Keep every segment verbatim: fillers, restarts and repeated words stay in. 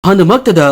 ꯑꯍꯥꯟꯕꯃꯛꯇꯗ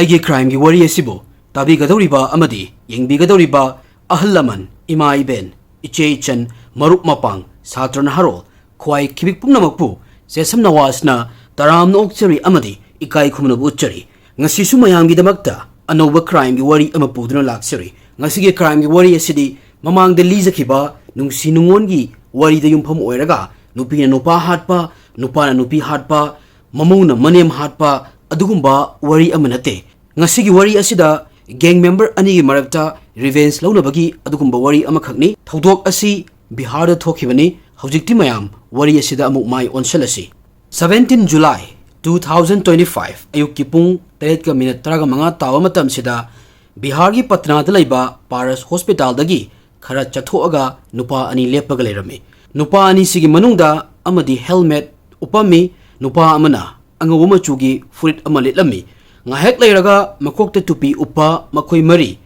ꯑꯩꯒꯤ crimeꯒꯤ ꯋꯥꯔꯤ ꯑꯁꯤꯕꯨ ꯇꯥꯕꯤꯒꯗꯧꯔꯤꯕ ꯑꯃꯗꯤ ꯌꯦꯡꯕꯤꯒꯗꯧꯔꯤꯕ ꯑꯍꯜ ꯂꯃꯟ, ꯏꯃꯥ ꯏꯕꯦꯟ, ꯏꯆꯦ ꯏꯆꯟ, ꯃꯔꯨꯞ ꯃꯄꯥꯡ, ꯁꯥꯇ꯭ꯔ ꯅꯍꯥꯔꯣꯜ, ꯈ꯭ꯋꯥꯏ ꯈꯤꯕꯤꯛ ꯄꯨꯝꯅꯃꯛꯄꯨ ꯆꯦꯁꯝ ꯅꯋꯥꯁꯅ ꯇꯔꯥꯝꯅ ꯑꯣꯛꯆꯔꯤ ꯑꯃꯗꯤ ꯏꯀꯥꯏ ꯈꯨꯝꯅꯕ ꯎꯠꯆꯔꯤ꯫ ꯉꯁꯤꯁꯨ ꯃꯌꯥꯝꯒꯤꯗꯃꯛꯇ ꯑꯅꯧꯕ crimeꯒꯤ ꯋꯥꯔꯤ ꯑꯃ ꯄꯨꯗꯨꯅ ꯂꯥꯛꯆꯔꯤ꯫ ꯉꯁꯤꯒꯤ crimeꯒꯤ ꯋꯥꯔꯤ ꯑꯁꯤꯗꯤ ꯃꯃꯥꯡꯗ ꯂꯤꯖꯈꯤꯕ ꯅꯨꯡꯁꯤ ꯅꯨꯡꯉꯣꯟꯒꯤ ꯋꯥꯔꯤꯗ ꯌꯨꯝꯐꯝ ꯑꯣꯏꯔꯒ ꯅꯨꯄꯤꯅ ꯅꯨꯄꯥ ꯍꯥꯠꯄ, ꯅꯨꯄꯥꯅ ꯅꯨꯄꯤ ꯍꯥꯠꯄ, ꯃꯃꯧꯅ ꯃꯅꯦꯝ ꯍꯥꯠꯄ, ꯑꯗꯨꯒꯨꯝꯕ ꯋꯥꯔꯤ ꯑꯃ ꯅꯠꯇꯦ꯫ ꯉꯁꯤꯒꯤ ꯋꯥꯔꯤ ꯑꯁꯤꯗ gang member ꯑꯅꯤꯒꯤ ꯃꯔꯛꯇ revenge ꯂꯧꯅꯕꯒꯤ ꯑꯗꯨꯒꯨꯝꯕ ꯋꯥꯔꯤ ꯑꯃꯈꯛꯅꯤ꯫ ꯊꯧꯗꯣꯛ ꯑꯁꯤ ꯕꯤꯍꯥꯔꯗ ꯊꯣꯛꯈꯤꯕꯅꯤ꯫ ꯍꯧꯖꯤꯛꯇꯤ ꯃꯌꯥꯝ ꯋꯥꯔꯤ ꯑꯁꯤꯗ ꯑꯃꯨꯛ ꯃꯥꯏ ꯑꯣꯟꯁꯤꯜꯂꯁꯤ꯫ Seventeen July two thousand twenty five, ꯑꯌꯨꯛꯀꯤ ꯄꯨꯡ ꯇꯔꯦꯠꯀ ꯃꯤꯅꯠ ꯇꯔꯥꯃꯉꯥ ꯇꯥꯕ ꯃꯇꯝꯁꯤꯗ ꯕꯤꯍꯥꯔꯒꯤ ꯄꯠꯅꯥꯗ ꯂꯩꯕ ꯄꯥꯔꯁ ꯍꯣꯁꯄꯤꯇꯥꯜꯗꯒꯤ ꯈꯔ ꯆꯠꯊꯣꯛꯑꯒ ꯅꯨꯄꯥ ꯑꯅꯤ ꯂꯦꯞꯄꯒ ꯂꯩꯔꯝꯃꯤ꯫ ꯅꯨꯄꯥ ꯑꯅꯤꯁꯤꯒꯤ ꯃꯅꯨꯡꯗ ꯑꯃꯗꯤ helmet ꯎꯞꯄꯝꯃꯤ, ꯅꯨꯄꯥ ꯑꯃꯅ ꯑꯉꯧꯕ ꯃꯆꯨꯒꯤ ꯐꯨꯔꯤꯠ ꯑꯃ ꯂꯤꯠꯂꯝꯃꯤ꯫ ꯉꯥꯏꯍꯥꯛ ꯂꯩꯔꯒ ꯃꯀꯣꯛꯇ ꯇꯨꯄꯤ ꯎꯞꯄ ꯃꯈꯣꯏ ꯃꯔꯤ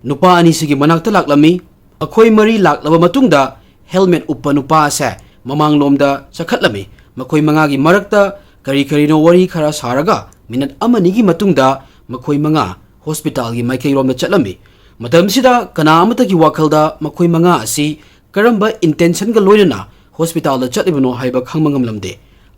ꯅꯨꯄꯥ ꯑꯅꯤꯁꯤꯒꯤ ꯃꯅꯥꯛꯇ ꯂꯥꯛꯂꯝꯃꯤ꯫ ꯃꯈꯣꯏ ꯃꯔꯤ ꯂꯥꯛꯂꯕ ꯃꯇꯨꯡꯗ helmet ꯎꯞꯄ ꯅꯨꯄꯥ ꯑꯁꯦ ꯃꯃꯥꯡꯂꯣꯝꯗ ꯆꯈꯠꯂꯝꯃꯤ꯫ ꯃꯈꯣꯏ ꯃꯉꯥꯒꯤ ꯃꯔꯛꯇ ꯀꯔꯤ ꯀꯔꯤꯅꯣ ꯋꯥꯔꯤ ꯈꯔ ꯁꯥꯔꯒ ꯃꯤꯅꯠ ꯑꯃꯅꯤꯒꯤ ꯃꯇꯨꯡꯗ ꯃꯈꯣꯏ ꯃꯉꯥ ꯍꯣꯁꯄꯤꯇꯥꯜꯒꯤ ꯃꯥꯏꯀꯩꯔꯣꯝꯗ ꯆꯠꯂꯝꯃꯤ꯫ ꯃꯇꯝꯁꯤꯗ ꯀꯅꯥ ꯑꯃꯠꯇꯒꯤ ꯋꯥꯈꯜꯗ ꯃꯈꯣꯏ ꯃꯉꯥ ꯑꯁꯤ ꯀꯔꯝꯕ intentionꯒ ꯂꯣꯏꯅꯅ ꯍꯣꯁꯄꯤꯇꯥꯜꯗ ꯆꯠꯂꯤꯕꯅꯣ ꯍꯥꯏꯕ ꯈꯪꯕ ꯉꯝꯂꯝꯗꯦ꯫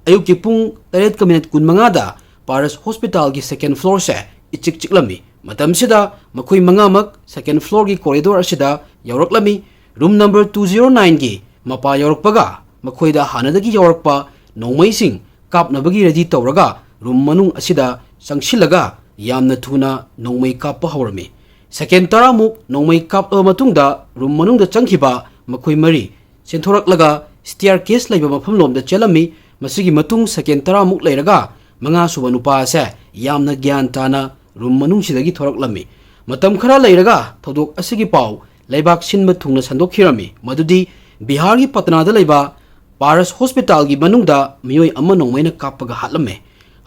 ꯑꯌꯨꯛꯀꯤ ꯄꯨꯡ ꯇꯔꯦꯠꯀ ꯃꯤꯅꯠ ꯀꯨꯟꯃꯉꯥꯗ ꯄꯥꯔꯁ ꯍꯣꯁꯄꯤꯇꯥꯜꯒꯤ second floorꯁꯦ ꯏꯆꯤꯛ ꯆꯤꯛꯂꯝꯃꯤ꯫ ꯃꯇꯝꯁꯤꯗ ꯃꯈꯣꯏ ꯃꯉꯥꯃꯛ second floorꯒꯤ corridor ꯑꯁꯤꯗ ꯌꯧꯔꯛꯂꯝꯃꯤ꯫ Room number two zero nineꯒꯤ ꯃꯄꯥ ꯌꯧꯔꯛꯄꯒ ꯃꯈꯣꯏꯗ ꯍꯥꯟꯅꯗꯒꯤ ꯌꯧꯔꯛꯄ ꯅꯣꯡꯃꯩꯁꯤꯡ ꯀꯥꯞꯅꯕꯒꯤ ready ꯇꯧꯔꯒ room ꯃꯅꯨꯡ ꯑꯁꯤꯗ ꯆꯪꯁꯤꯜꯂꯒ ꯌꯥꯝꯅ ꯊꯨꯅ ꯅꯣꯡꯃꯩ ꯀꯥꯞꯄ ꯍꯧꯔꯝꯃꯤ꯫ Second ꯇꯔꯥꯃꯨꯛ ꯅꯣꯡꯃꯩ ꯀꯥꯞꯂꯕ ꯃꯇꯨꯡꯗ room ꯃꯅꯨꯡꯗ ꯆꯪꯈꯤꯕ ꯃꯈꯣꯏ ꯃꯔꯤ ꯆꯦꯟꯊꯣꯔꯛꯂꯒ staircase ꯂꯩꯕ ꯃꯐꯝꯂꯣꯝꯗ ꯆꯦꯜꯂꯝꯃꯤ꯫ ꯃꯁꯤꯒꯤ ꯃꯇꯨꯡ second ꯇꯔꯥꯃꯨꯛ ꯂꯩꯔꯒ ꯃꯉꯥꯁꯨꯕ ꯅꯨꯄꯥ ꯑꯁꯦ ꯌꯥꯝꯅ ꯒ꯭ꯌꯥꯟ ꯇꯥꯅ room ꯃꯅꯨꯡꯁꯤꯗꯒꯤ ꯊꯣꯔꯛꯂꯝꯃꯤ꯫ ꯃꯇꯝ ꯈꯔ ꯂꯩꯔꯒ ꯊꯧꯗꯣꯛ ꯑꯁꯤꯒꯤ ꯄꯥꯎ ꯂꯩꯕꯥꯛ ꯁꯤꯟꯕ ꯊꯨꯡꯅ ꯁꯟꯗꯣꯛꯈꯤꯔꯝꯃꯤ, ꯃꯗꯨꯗꯤ ꯕꯤꯍꯥꯔꯒꯤ ꯄꯠꯅꯥꯗ ꯂꯩꯕ ꯄꯥꯔꯁ ꯍꯣꯁꯄꯤꯇꯥꯜꯒꯤ ꯃꯅꯨꯡꯗ ꯃꯤꯑꯣꯏ ꯑꯃ ꯅꯣꯡꯃꯩꯅ ꯀꯥꯞꯄꯒ ꯍꯥꯠꯂꯝꯃꯦ꯫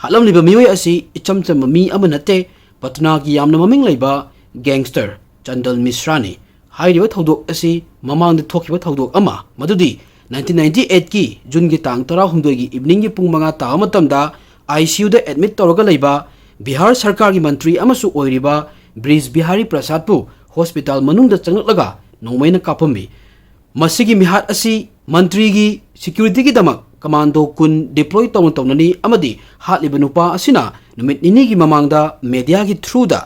ꯍꯥꯠꯂꯝꯂꯤꯕ ꯃꯤꯑꯣꯏ ꯑꯁꯤ ꯏꯆꯝ ꯆꯝꯕ ꯃꯤ ꯑꯃ ꯅꯠꯇꯦ, ꯄꯠꯅꯥꯒꯤ ꯌꯥꯝꯅ ꯃꯃꯤꯡ ꯂꯩꯕ gangster ꯆꯟꯗꯜ ꯃꯤꯁ꯭ꯔꯥꯅꯤ꯫ ꯍꯥꯏꯔꯤꯕ ꯊꯧꯗꯣꯛ ꯑꯁꯤ ꯃꯃꯥꯡꯗ ꯊꯣꯛꯈꯤꯕ ꯊꯧꯗꯣꯛ ꯑꯃ, ꯃꯗꯨꯗꯤ nineteen ninety eightꯀꯤ Juneꯒꯤ ꯇꯥꯡ ꯇꯔꯥꯍꯨꯝꯗꯣꯏꯒꯤ eveningꯒꯤ ꯄꯨꯡ ꯃꯉꯥ ꯇꯥꯕ ꯃꯇꯝꯗ ICUꯗ admit ꯇꯧꯔꯒ ꯂꯩꯕ ꯕꯤꯍꯥꯔ ꯁꯔꯀꯥꯔꯒꯤ ꯃꯟꯇ꯭ꯔꯤ ꯑꯃꯁꯨ ꯑꯣꯏꯔꯤꯕ ꯕ꯭ꯔꯤꯖ ꯕꯤꯍꯥꯔꯤ ꯄ꯭ꯔꯁꯥꯗꯄꯨ ꯍꯣꯁꯄꯤꯇꯥꯜ ꯃꯅꯨꯡꯗ ꯆꯪꯂꯛꯂꯒ ꯅꯣꯡꯃꯩꯅ ꯀꯥꯞꯄꯝꯃꯤ꯫ ꯃꯁꯤꯒꯤ ꯃꯤꯍꯥꯠ ꯑꯁꯤ ꯃꯟꯇ꯭ꯔꯤꯒꯤ ꯁꯦꯀ꯭ꯌꯨꯔꯤꯇꯤꯒꯤꯗꯃꯛ ꯀꯃꯥꯟꯗꯣ ꯀꯨꯟ ꯗꯤꯄ꯭ꯂꯣꯏ ꯇꯧꯅ ꯇꯧꯅꯅꯤ ꯑꯃꯗꯤ ꯍꯥꯠꯂꯤꯕ ꯅꯨꯄꯥ ꯑꯁꯤꯅ ꯅꯨꯃꯤꯠ ꯅꯤꯅꯤꯒꯤ ꯃꯃꯥꯡꯗ ꯃꯦꯗꯤꯌꯥꯒꯤ ꯊ꯭ꯔꯨꯗ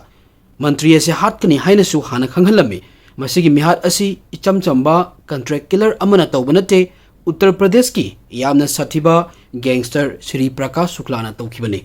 ꯃꯟꯇ꯭ꯔꯤ ꯑꯁꯤ ꯍꯥꯠꯀꯅꯤ ꯍꯥꯏꯅꯁꯨ ꯍꯥꯟꯅ ꯈꯪꯍꯜꯂꯝꯃꯤ꯫ ꯃꯁꯤꯒꯤ ꯃꯤꯍꯥꯠ ꯑꯁꯤ ꯏꯆꯝ ꯆꯝꯕ ꯀꯟꯇ꯭ꯔꯦꯛ ꯀꯤꯂꯔ ꯑꯃꯅ ꯇꯧꯕ ꯅꯠꯇꯦ, ꯎꯠꯇꯔ ꯄ꯭ꯔꯗꯦꯁꯀꯤ ꯌꯥꯝꯅ ꯁꯥꯊꯤꯕ ꯒꯦꯡꯁꯇꯔ ꯁ꯭ꯔꯤ ꯄ꯭ꯔꯀꯥꯁ ꯁꯨꯛꯂꯥꯅ ꯇꯧꯈꯤꯕꯅꯤ꯫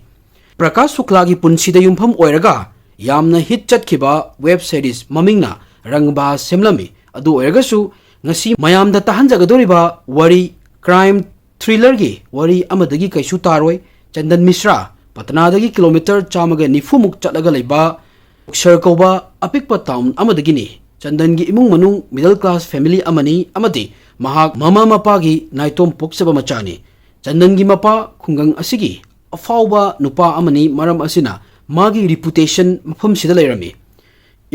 ꯄ꯭ꯔꯀꯥꯁ ꯁꯨꯛꯂꯥꯒꯤ ꯄꯨꯟꯁꯤꯗ ꯌꯨꯝꯐꯝ ꯑꯣꯏꯔꯒ ꯌꯥꯝꯅ ꯍꯤꯠ ꯆꯠꯈꯤꯕ ꯋꯦꯕ ꯁꯦꯔꯤꯁ ꯃꯃꯤꯡꯅ ꯔꯪꯕꯥꯖ ꯁꯦꯝꯂꯝꯃꯤ꯫ ꯑꯗꯨ ꯑꯣꯏꯔꯒꯁꯨ ꯉꯁꯤ ꯃꯌꯥꯝꯗ ꯇꯥꯍꯟꯖꯒꯗꯧꯔꯤꯕ ꯋꯥꯔꯤ ꯀ꯭ꯔꯥꯏꯝ ꯊ꯭ꯔꯤꯂꯔꯒꯤ ꯋꯥꯔꯤ ꯑꯃꯗꯒꯤ ꯀꯩꯁꯨ ꯇꯥꯔꯣꯏ꯫ ꯆꯟꯗꯟ ꯃꯤꯁ꯭ꯔꯥ ꯄꯇꯅꯥꯗꯒꯤ ꯀꯤꯂꯣꯃꯤꯇꯔ ꯆꯥꯝꯃꯒ ꯅꯤꯐꯨꯃꯨꯛ ꯆꯠꯂꯒ ꯂꯩꯕ ꯎꯛꯁꯔ ꯀꯧꯕ ꯑꯄꯤꯛꯄ ꯇꯥꯎꯟ ꯑꯃꯗꯒꯤꯅꯤ꯫ ꯆꯟꯗꯟꯒꯤ ꯏꯃꯨꯡ ꯃꯅꯨꯡ ꯃꯤꯗꯜ ꯀ꯭ꯂꯥꯁ ꯐꯦꯃꯤꯂꯤ ꯑꯃꯅꯤ ꯑꯃꯗꯤ ꯃꯍꯥꯛ ꯃꯃꯥ ꯃꯄꯥꯒꯤ ꯅꯥꯏꯇꯣꯝ ꯄꯣꯛꯆꯕ ꯃꯆꯥꯅꯤ꯫ ꯆꯟꯗꯟꯒꯤ ꯃꯄꯥ ꯈꯨꯡꯒꯪ ꯑꯁꯤꯒꯤ ꯑꯐꯥꯎꯕ ꯅꯨꯄꯥ ꯑꯃꯅꯤ, ꯃꯔꯝ ꯑꯁꯤꯅ ꯃꯥꯒꯤ ꯔꯤꯄꯨꯇꯦꯁꯟ ꯃꯐꯝꯁꯤꯗ ꯂꯩꯔꯝꯃꯤ꯫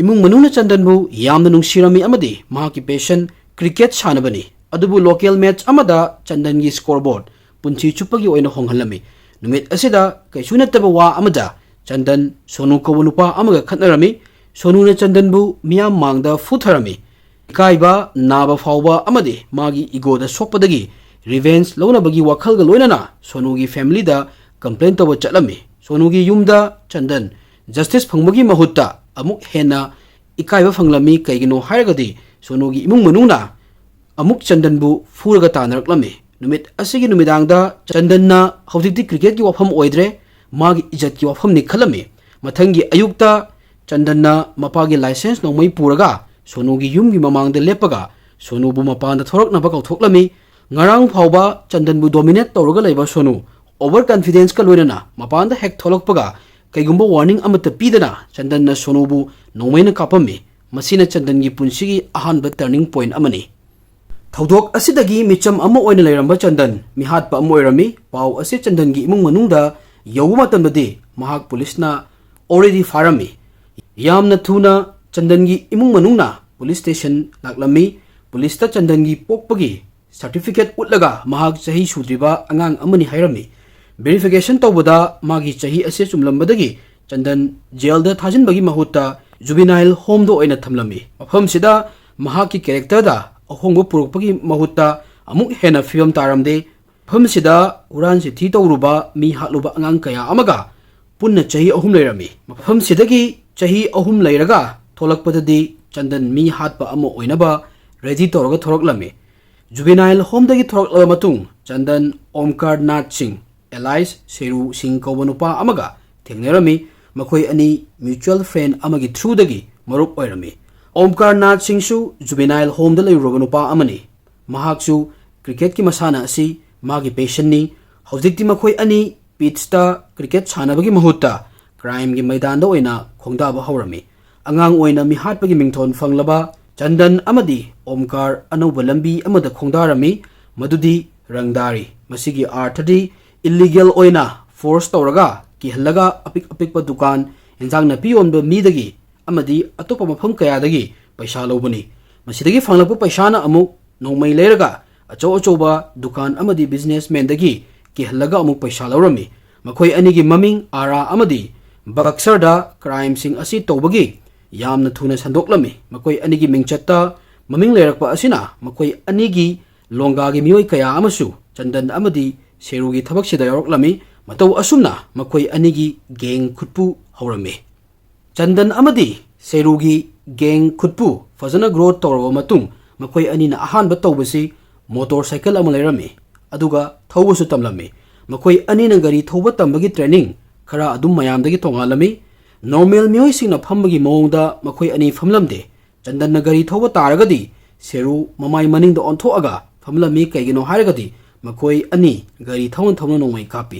ꯏꯃꯨꯡ ꯃꯅꯨꯡꯅ ꯆꯟꯗꯟꯕꯨ ꯌꯥꯝꯅ ꯅꯨꯡꯁꯤꯔꯝꯃꯤ ꯑꯃꯗꯤ ꯃꯍꯥꯛꯀꯤ ꯄꯦꯁꯟ ꯀ꯭ꯔꯤꯀꯦꯠ ꯁꯥꯟꯅꯕꯅꯤ꯫ ꯑꯗꯨꯕꯨ ꯂꯣꯀꯦꯜ ꯃꯦꯆ ꯑꯃꯗ ꯆꯟꯗꯟꯒꯤ ꯁ꯭ꯀꯣꯔꯕꯣꯔꯗ ꯄꯨꯟꯁꯤ ꯆꯨꯞꯄꯒꯤ ꯑꯣꯏꯅ ꯍꯣꯡꯍꯜꯂꯝꯃꯤ꯫ ꯅꯨꯃꯤꯠ ꯑꯁꯤꯗ ꯀꯩꯁꯨ ꯅꯠꯇꯕ ꯋꯥ ꯑꯃꯗ ꯆꯟꯗꯟ ꯁꯣꯅꯨ ꯀꯧꯕ ꯅꯨꯄꯥ ꯑꯃꯒ ꯈꯠꯅꯔꯝꯃꯤ꯫ ꯁꯣꯅꯨꯅ ꯆꯟꯗꯟꯕꯨ ꯃꯤꯌꯥꯝ ꯃꯥꯡꯗ ꯐꯨꯊꯔꯝꯃꯤ꯫ ꯏꯀꯥꯏꯕ, ꯅꯥꯕ ꯐꯥꯎꯕ ꯑꯃꯗꯤ ꯃꯥꯒꯤ ꯏꯒꯣꯗ ꯁꯣꯛꯄꯗꯒꯤ ꯔꯤꯚꯦꯟꯖ ꯂꯧꯅꯕꯒꯤ ꯋꯥꯈꯜꯒ ꯂꯣꯏꯅꯅ ꯁꯣꯅꯨꯒꯤ ꯐꯦꯃꯤꯂꯤꯗ ꯀꯝꯄ꯭ꯂꯦꯟ ꯇꯧꯕ ꯆꯠꯂꯝꯃꯤ꯫ ꯁꯣꯅꯨꯒꯤ ꯌꯨꯝꯗ ꯆꯟꯗꯟ ꯖꯁꯇꯤꯁ ꯐꯪꯕꯒꯤ ꯃꯍꯨꯠꯇ ꯑꯃꯨꯛ ꯍꯦꯟꯅ ꯏꯀꯥꯏꯕ ꯐꯪꯂꯝꯃꯤ꯫ ꯀꯩꯒꯤꯅꯣ ꯍꯥꯏꯔꯒꯗꯤ ꯁꯣꯅꯨꯒꯤ ꯏꯃꯨꯡ ꯃꯅꯨꯡꯅ ꯑꯃꯨꯛ ꯆꯟꯗꯟꯕꯨ ꯐꯨꯔꯒ ꯇꯥꯟꯅꯔꯛꯂꯝꯃꯤ꯫ ꯅꯨꯃꯤꯠ ꯑꯁꯤꯒꯤ ꯅꯨꯃꯤꯗꯥꯡꯗ ꯆꯟꯗꯟꯅ ꯍꯧꯖꯤꯛꯇꯤ ꯀ꯭ꯔꯤꯀꯦꯠꯀꯤ ꯋꯥꯐꯝ ꯑꯣꯏꯗ꯭ꯔꯦ, ꯃꯥꯒꯤ ꯏꯖꯠꯀꯤ ꯋꯥꯐꯝꯅꯤ ꯈꯜꯂꯝꯃꯤ꯫ ꯃꯊꯪꯒꯤ ꯑꯌꯨꯛꯇ ꯆꯟꯗꯟꯅ ꯃꯄꯥꯒꯤ ꯂꯥꯏꯁꯦꯟꯁ ꯅꯣꯡꯃꯩ ꯄꯨꯔꯒ ꯁꯣꯅꯨꯒꯤ ꯌꯨꯝꯒꯤ ꯃꯃꯥꯡꯗ ꯂꯦꯞꯄꯒ ꯁꯣꯅꯨꯕꯨ ꯃꯄꯥꯟꯗ ꯊꯣꯔꯛꯅꯕ ꯀꯧꯊꯣꯛꯂꯝꯃꯤ꯫ ꯉꯔꯥꯡ ꯐꯥꯎꯕ ꯆꯟꯗꯟꯕꯨ ꯗꯣꯃꯤꯅꯦꯠ ꯇꯧꯔꯒ ꯂꯩꯕ ꯁꯣꯅꯨ ꯑꯣꯚꯔ ꯀꯟꯐꯤꯗꯦꯟꯁꯀ ꯂꯣꯏꯅꯅ ꯃꯄꯥꯟꯗ ꯍꯦꯛ ꯊꯣꯛꯂꯛꯄꯒ ꯀꯩꯒꯨꯝꯕ ꯋꯥꯔꯅꯤꯡ ꯑꯃꯠꯇ ꯄꯤꯗꯅ ꯆꯟꯗꯟꯅ ꯁꯣꯅꯨꯕꯨ ꯅꯣꯡꯃꯩꯅ ꯀꯥꯞꯄꯝꯃꯤ꯫ ꯃꯁꯤꯅ ꯆꯟꯗꯟꯒꯤ ꯄꯨꯟꯁꯤꯒꯤ ꯑꯍꯥꯟꯕ ꯇꯔꯅꯤꯡ ꯄꯣꯏꯟꯠ ꯑꯃꯅꯤ꯫ ꯊꯧꯗꯣꯛ ꯑꯁꯤꯗꯒꯤ ꯃꯤꯆꯝ ꯑꯃ ꯑꯣꯏꯅ ꯂꯩꯔꯝꯕ ꯆꯟꯗꯟ ꯃꯤꯍꯥꯠꯄ ꯑꯃ ꯑꯣꯏꯔꯝꯃꯤ꯫ ꯄꯥꯎ ꯑꯁꯤ ꯆꯟꯗꯟꯒꯤ ꯏꯃꯨꯡ ꯃꯅꯨꯡꯗ ꯌꯧꯕ ꯃꯇꯝꯗꯗꯤ ꯃꯍꯥꯛ ꯄꯨꯂꯤꯁꯅ already ꯐꯥꯔꯝꯃꯤ꯫ ꯌꯥꯝꯅ ꯊꯨꯅ ꯆꯟꯗꯟꯒꯤ ꯏꯃꯨꯡ ꯃꯅꯨꯡꯅ ꯄꯨꯂꯤꯁ ꯁ꯭ꯇꯦꯁꯟ ꯂꯥꯛꯂꯝꯃꯤ꯫ ꯄꯨꯂꯤꯁꯇ ꯆꯟꯗꯟꯒꯤ ꯄꯣꯛꯄꯒꯤ ꯁꯥꯔꯇꯤꯐꯤꯀꯦꯠ ꯎꯠꯂꯒ ꯃꯍꯥꯛ ꯆꯍꯤ ꯁꯨꯗ꯭ꯔꯤꯕ ꯑꯉꯥꯡ ꯑꯃꯅꯤ ꯍꯥꯏꯔꯝꯃꯤ꯫ ꯚꯦꯔꯤꯐꯤꯀꯦꯁꯟ ꯇꯧꯕꯗ ꯃꯥꯒꯤ ꯆꯍꯤ ꯑꯁꯤ ꯆꯨꯝꯂꯝꯕꯗꯒꯤ ꯆꯟꯗꯟ ꯖꯦꯜꯗ ꯊꯥꯖꯤꯟꯕꯒꯤ ꯃꯍꯨꯠꯇ ꯖꯨꯕꯤꯅꯥꯏꯜ ꯍꯣꯝꯗ ꯑꯣꯏꯅ ꯊꯝꯂꯝꯃꯤ꯫ ꯃꯐꯝꯁꯤꯗ ꯃꯍꯥꯛꯀꯤ ꯀꯦꯔꯦꯛꯇꯔꯗ ꯑꯍꯣꯡꯕ ꯄꯨꯔꯛꯄꯒꯤ ꯃꯍꯨꯠꯇ ꯑꯃꯨꯛ ꯍꯦꯟꯅ ꯐꯤꯕꯝ ꯇꯥꯔꯝꯗꯦ꯫ ꯃꯐꯝꯁꯤꯗ ꯍꯨꯔꯥꯟ ꯆꯤꯊꯤ ꯇꯧꯔꯨꯕ ꯃꯤ ꯍꯥꯠꯂꯨꯕ ꯑꯉꯥꯡ ꯀꯌꯥ ꯑꯃꯒ ꯄꯨꯟꯅ ꯆꯍꯤ ꯑꯍꯨꯝ ꯂꯩꯔꯝꯃꯤ꯫ ꯃꯐꯝꯁꯤꯗꯒꯤ ꯆꯍꯤ ꯑꯍꯨꯝ ꯂꯩꯔꯒ ꯊꯣꯛꯂꯛꯄꯗꯗꯤ ꯆꯟꯗꯟ ꯃꯤ ꯍꯥꯠꯄ ꯑꯃ ꯑꯣꯏꯅꯕ ꯔꯦꯗꯤ ꯇꯧꯔꯒ ꯊꯣꯔꯛꯂꯝꯃꯤ꯫ ꯖꯨꯕꯤꯅꯥꯏꯜ ꯍꯣꯝꯗꯒꯤ ꯊꯣꯔꯛꯂꯕ ꯃꯇꯨꯡ ꯆꯟꯗꯟ ꯑꯣꯝꯀꯥꯔ ꯅꯥꯊ ꯁꯤꯡ, ꯑꯦꯂꯥꯏꯁ ꯁꯦꯔꯨ ꯁꯤꯡ ꯀꯧꯕ ꯅꯨꯄꯥ ꯑꯃꯒ ꯊꯦꯡꯅꯔꯝꯃꯤ꯫ ꯃꯈꯣꯏ ꯑꯅꯤ ꯃ꯭ꯌꯨꯆꯨꯋꯦꯜ ꯐ꯭ꯔꯦꯟ ꯑꯃꯒꯤ ꯊ꯭ꯔꯨꯗꯒꯤ ꯃꯔꯨꯞ ꯑꯣꯏꯔꯝꯃꯤ꯫ ꯑꯣꯝꯀꯥꯔ ꯅꯥꯊ ꯁꯤꯡꯁꯨ ꯖꯨꯕꯤꯅꯥꯏꯜ ꯍꯣꯝꯗ ꯂꯩꯔꯨꯔꯕ ꯅꯨꯄꯥ ꯑꯃꯅꯤ꯫ ꯃꯍꯥꯛꯁꯨ ꯀ꯭ꯔꯤꯀꯦꯠꯀꯤ ꯃꯁꯥꯟꯅ ꯑꯁꯤ ꯃꯥꯒꯤ ꯄꯦꯁꯟꯅꯤ꯫ ꯍꯧꯖꯤꯛꯇꯤ ꯃꯈꯣꯏ ꯑꯅꯤ ꯄꯤꯠꯁꯇ ꯀ꯭ꯔꯤꯀꯦꯠ ꯁꯥꯟꯅꯕꯒꯤ ꯃꯍꯨꯠꯇ ꯀ꯭ꯔꯥꯏꯝꯒꯤ ꯃꯩꯗꯥꯟꯗ ꯑꯣꯏꯅ ꯈꯣꯡꯗꯥꯕ ꯍꯧꯔꯝꯃꯤ꯫ ꯑꯉꯥꯡ ꯑꯣꯏꯅ ꯃꯤꯍꯥꯠꯄꯒꯤ ꯃꯤꯡꯊꯣꯟ ꯐꯪꯂꯕ ꯆꯟꯗꯟ ꯑꯃꯗꯤ ꯑꯣꯝꯀꯥꯔ ꯑꯅꯧꯕ ꯂꯝꯕꯤ ꯑꯃꯗ ꯈꯣꯡꯗꯥꯔꯝꯃꯤ, ꯃꯗꯨꯗꯤ ꯔꯪꯗꯥꯔꯤ꯫ ꯃꯁꯤꯒꯤ ꯑꯥꯔꯊꯗꯤ ꯏꯜꯂꯤꯒꯦꯜ ꯑꯣꯏꯅ ꯐꯣꯔꯁ ꯇꯧꯔꯒ ꯀꯤꯍꯜꯂꯒ ꯑꯄꯤꯛ ꯑꯄꯤꯛꯄ ꯗꯨꯀꯥꯟ, ꯏꯟꯖꯥꯡ ꯅꯥꯄꯤ ꯌꯣꯟꯕ ꯃꯤꯗꯒꯤ ꯑꯃꯗꯤ ꯑꯇꯣꯞꯄ ꯃꯐꯝ ꯀꯌꯥꯗꯒꯤ ꯄꯩꯁꯥ ꯂꯧꯕꯅꯤ꯫ ꯃꯁꯤꯗꯒꯤ ꯐꯪꯂꯛꯄ ꯄꯩꯁꯥꯅ ꯑꯃꯨꯛ ꯅꯣꯡꯃꯩ ꯂꯩꯔꯒ ꯑꯆꯧ ꯑꯆꯧꯕ ꯗꯨꯀꯥꯟ ꯑꯃꯗꯤ ꯕꯤꯖꯤꯅꯦꯁꯃꯦꯟꯗꯒꯤ ꯀꯤꯍꯜꯂꯒ ꯑꯃꯨꯛ ꯄꯩꯁꯥ ꯂꯧꯔꯝꯃꯤ꯫ ꯃꯈꯣꯏ ꯑꯅꯤꯒꯤ ꯃꯃꯤꯡ ꯑꯥꯔꯥ ꯑꯃꯗꯤ ꯕꯛꯁꯔꯗ ꯀ꯭ꯔꯥꯏꯝꯁꯤꯡ ꯑꯁꯤ ꯇꯧꯕꯒꯤ ꯌꯥꯝꯅ ꯊꯨꯅ ꯁꯟꯗꯣꯛꯂꯝꯃꯤ꯫ ꯃꯈꯣꯏ ꯑꯅꯤꯒꯤ ꯃꯤꯡꯆꯠꯇ ꯃꯃꯤꯡ ꯂꯩꯔꯛꯄ ꯑꯁꯤꯅ ꯃꯈꯣꯏ ꯑꯅꯤꯒꯤ ꯂꯣꯡꯒꯥꯒꯤ ꯃꯤꯑꯣꯏ ꯀꯌꯥ ꯑꯃꯁꯨ ꯆꯟꯗꯟ ꯑꯃꯗꯤ ꯁꯦꯔꯨꯒꯤ ꯊꯕꯛꯁꯤꯗ ꯌꯥꯎꯔꯛꯂꯝꯃꯤ꯫ ꯃꯇꯧ ꯑꯁꯨꯝꯅ ꯃꯈꯣꯏ ꯑꯅꯤꯒꯤ ꯒꯦꯡ ꯈꯨꯠꯄꯨ ꯍꯧꯔꯝꯃꯤ꯫ ꯆꯟꯗꯟ ꯑꯃꯗꯤ ꯁꯦꯔꯨꯒꯤ ꯒꯦꯡ ꯈꯨꯠꯄꯨ ꯐꯖꯅ ꯒ꯭ꯔꯣ ꯇꯧꯔꯕ ꯃꯇꯨꯡ, ꯃꯈꯣꯏ ꯑꯅꯤꯅ ꯑꯍꯥꯟꯕ ꯇꯧꯕꯁꯤ ꯃꯣꯇꯣꯔ ꯁꯥꯏꯀꯜ ꯑꯃ ꯂꯩꯔꯝꯃꯤ, ꯑꯗꯨꯒ ꯊꯧꯕꯁꯨ ꯇꯝꯂꯝꯃꯤ꯫ ꯃꯈꯣꯏ ꯑꯅꯤꯅ ꯒꯥꯔꯤ ꯊꯧꯕ ꯇꯝꯕꯒꯤ ꯇ꯭ꯔꯦꯅꯤꯡ ꯈꯔ ꯑꯗꯨꯝ ꯃꯌꯥꯝꯗꯒꯤ ꯇꯣꯉꯥꯜꯂꯝꯃꯤ꯫ ꯅꯣꯔꯃꯦꯜ ꯃꯤꯑꯣꯏꯁꯤꯡꯅ ꯐꯝꯕꯒꯤ ꯃꯑꯣꯡꯗ ꯃꯈꯣꯏ ꯑꯅꯤ ꯐꯝꯂꯝꯗꯦ꯫ ꯆꯟꯗꯟꯅ ꯒꯥꯔꯤ ꯊꯧꯕ ꯇꯥꯔꯒꯗꯤ ꯁꯦꯔꯨ ꯃꯃꯥꯏ ꯃꯅꯤꯡꯗ ꯑꯣꯟꯊꯣꯛꯑꯒ ꯐꯝꯂꯝꯃꯤ꯫ ꯀꯩꯒꯤꯅꯣ ꯍꯥꯏꯔꯒꯗꯤ ꯃꯈꯣꯏ ꯑꯅꯤ ꯒꯥꯔꯤ ꯊꯧꯅ ꯊꯧꯅ ꯅꯣꯡꯃꯩ ꯀꯥꯞꯄꯤ꯫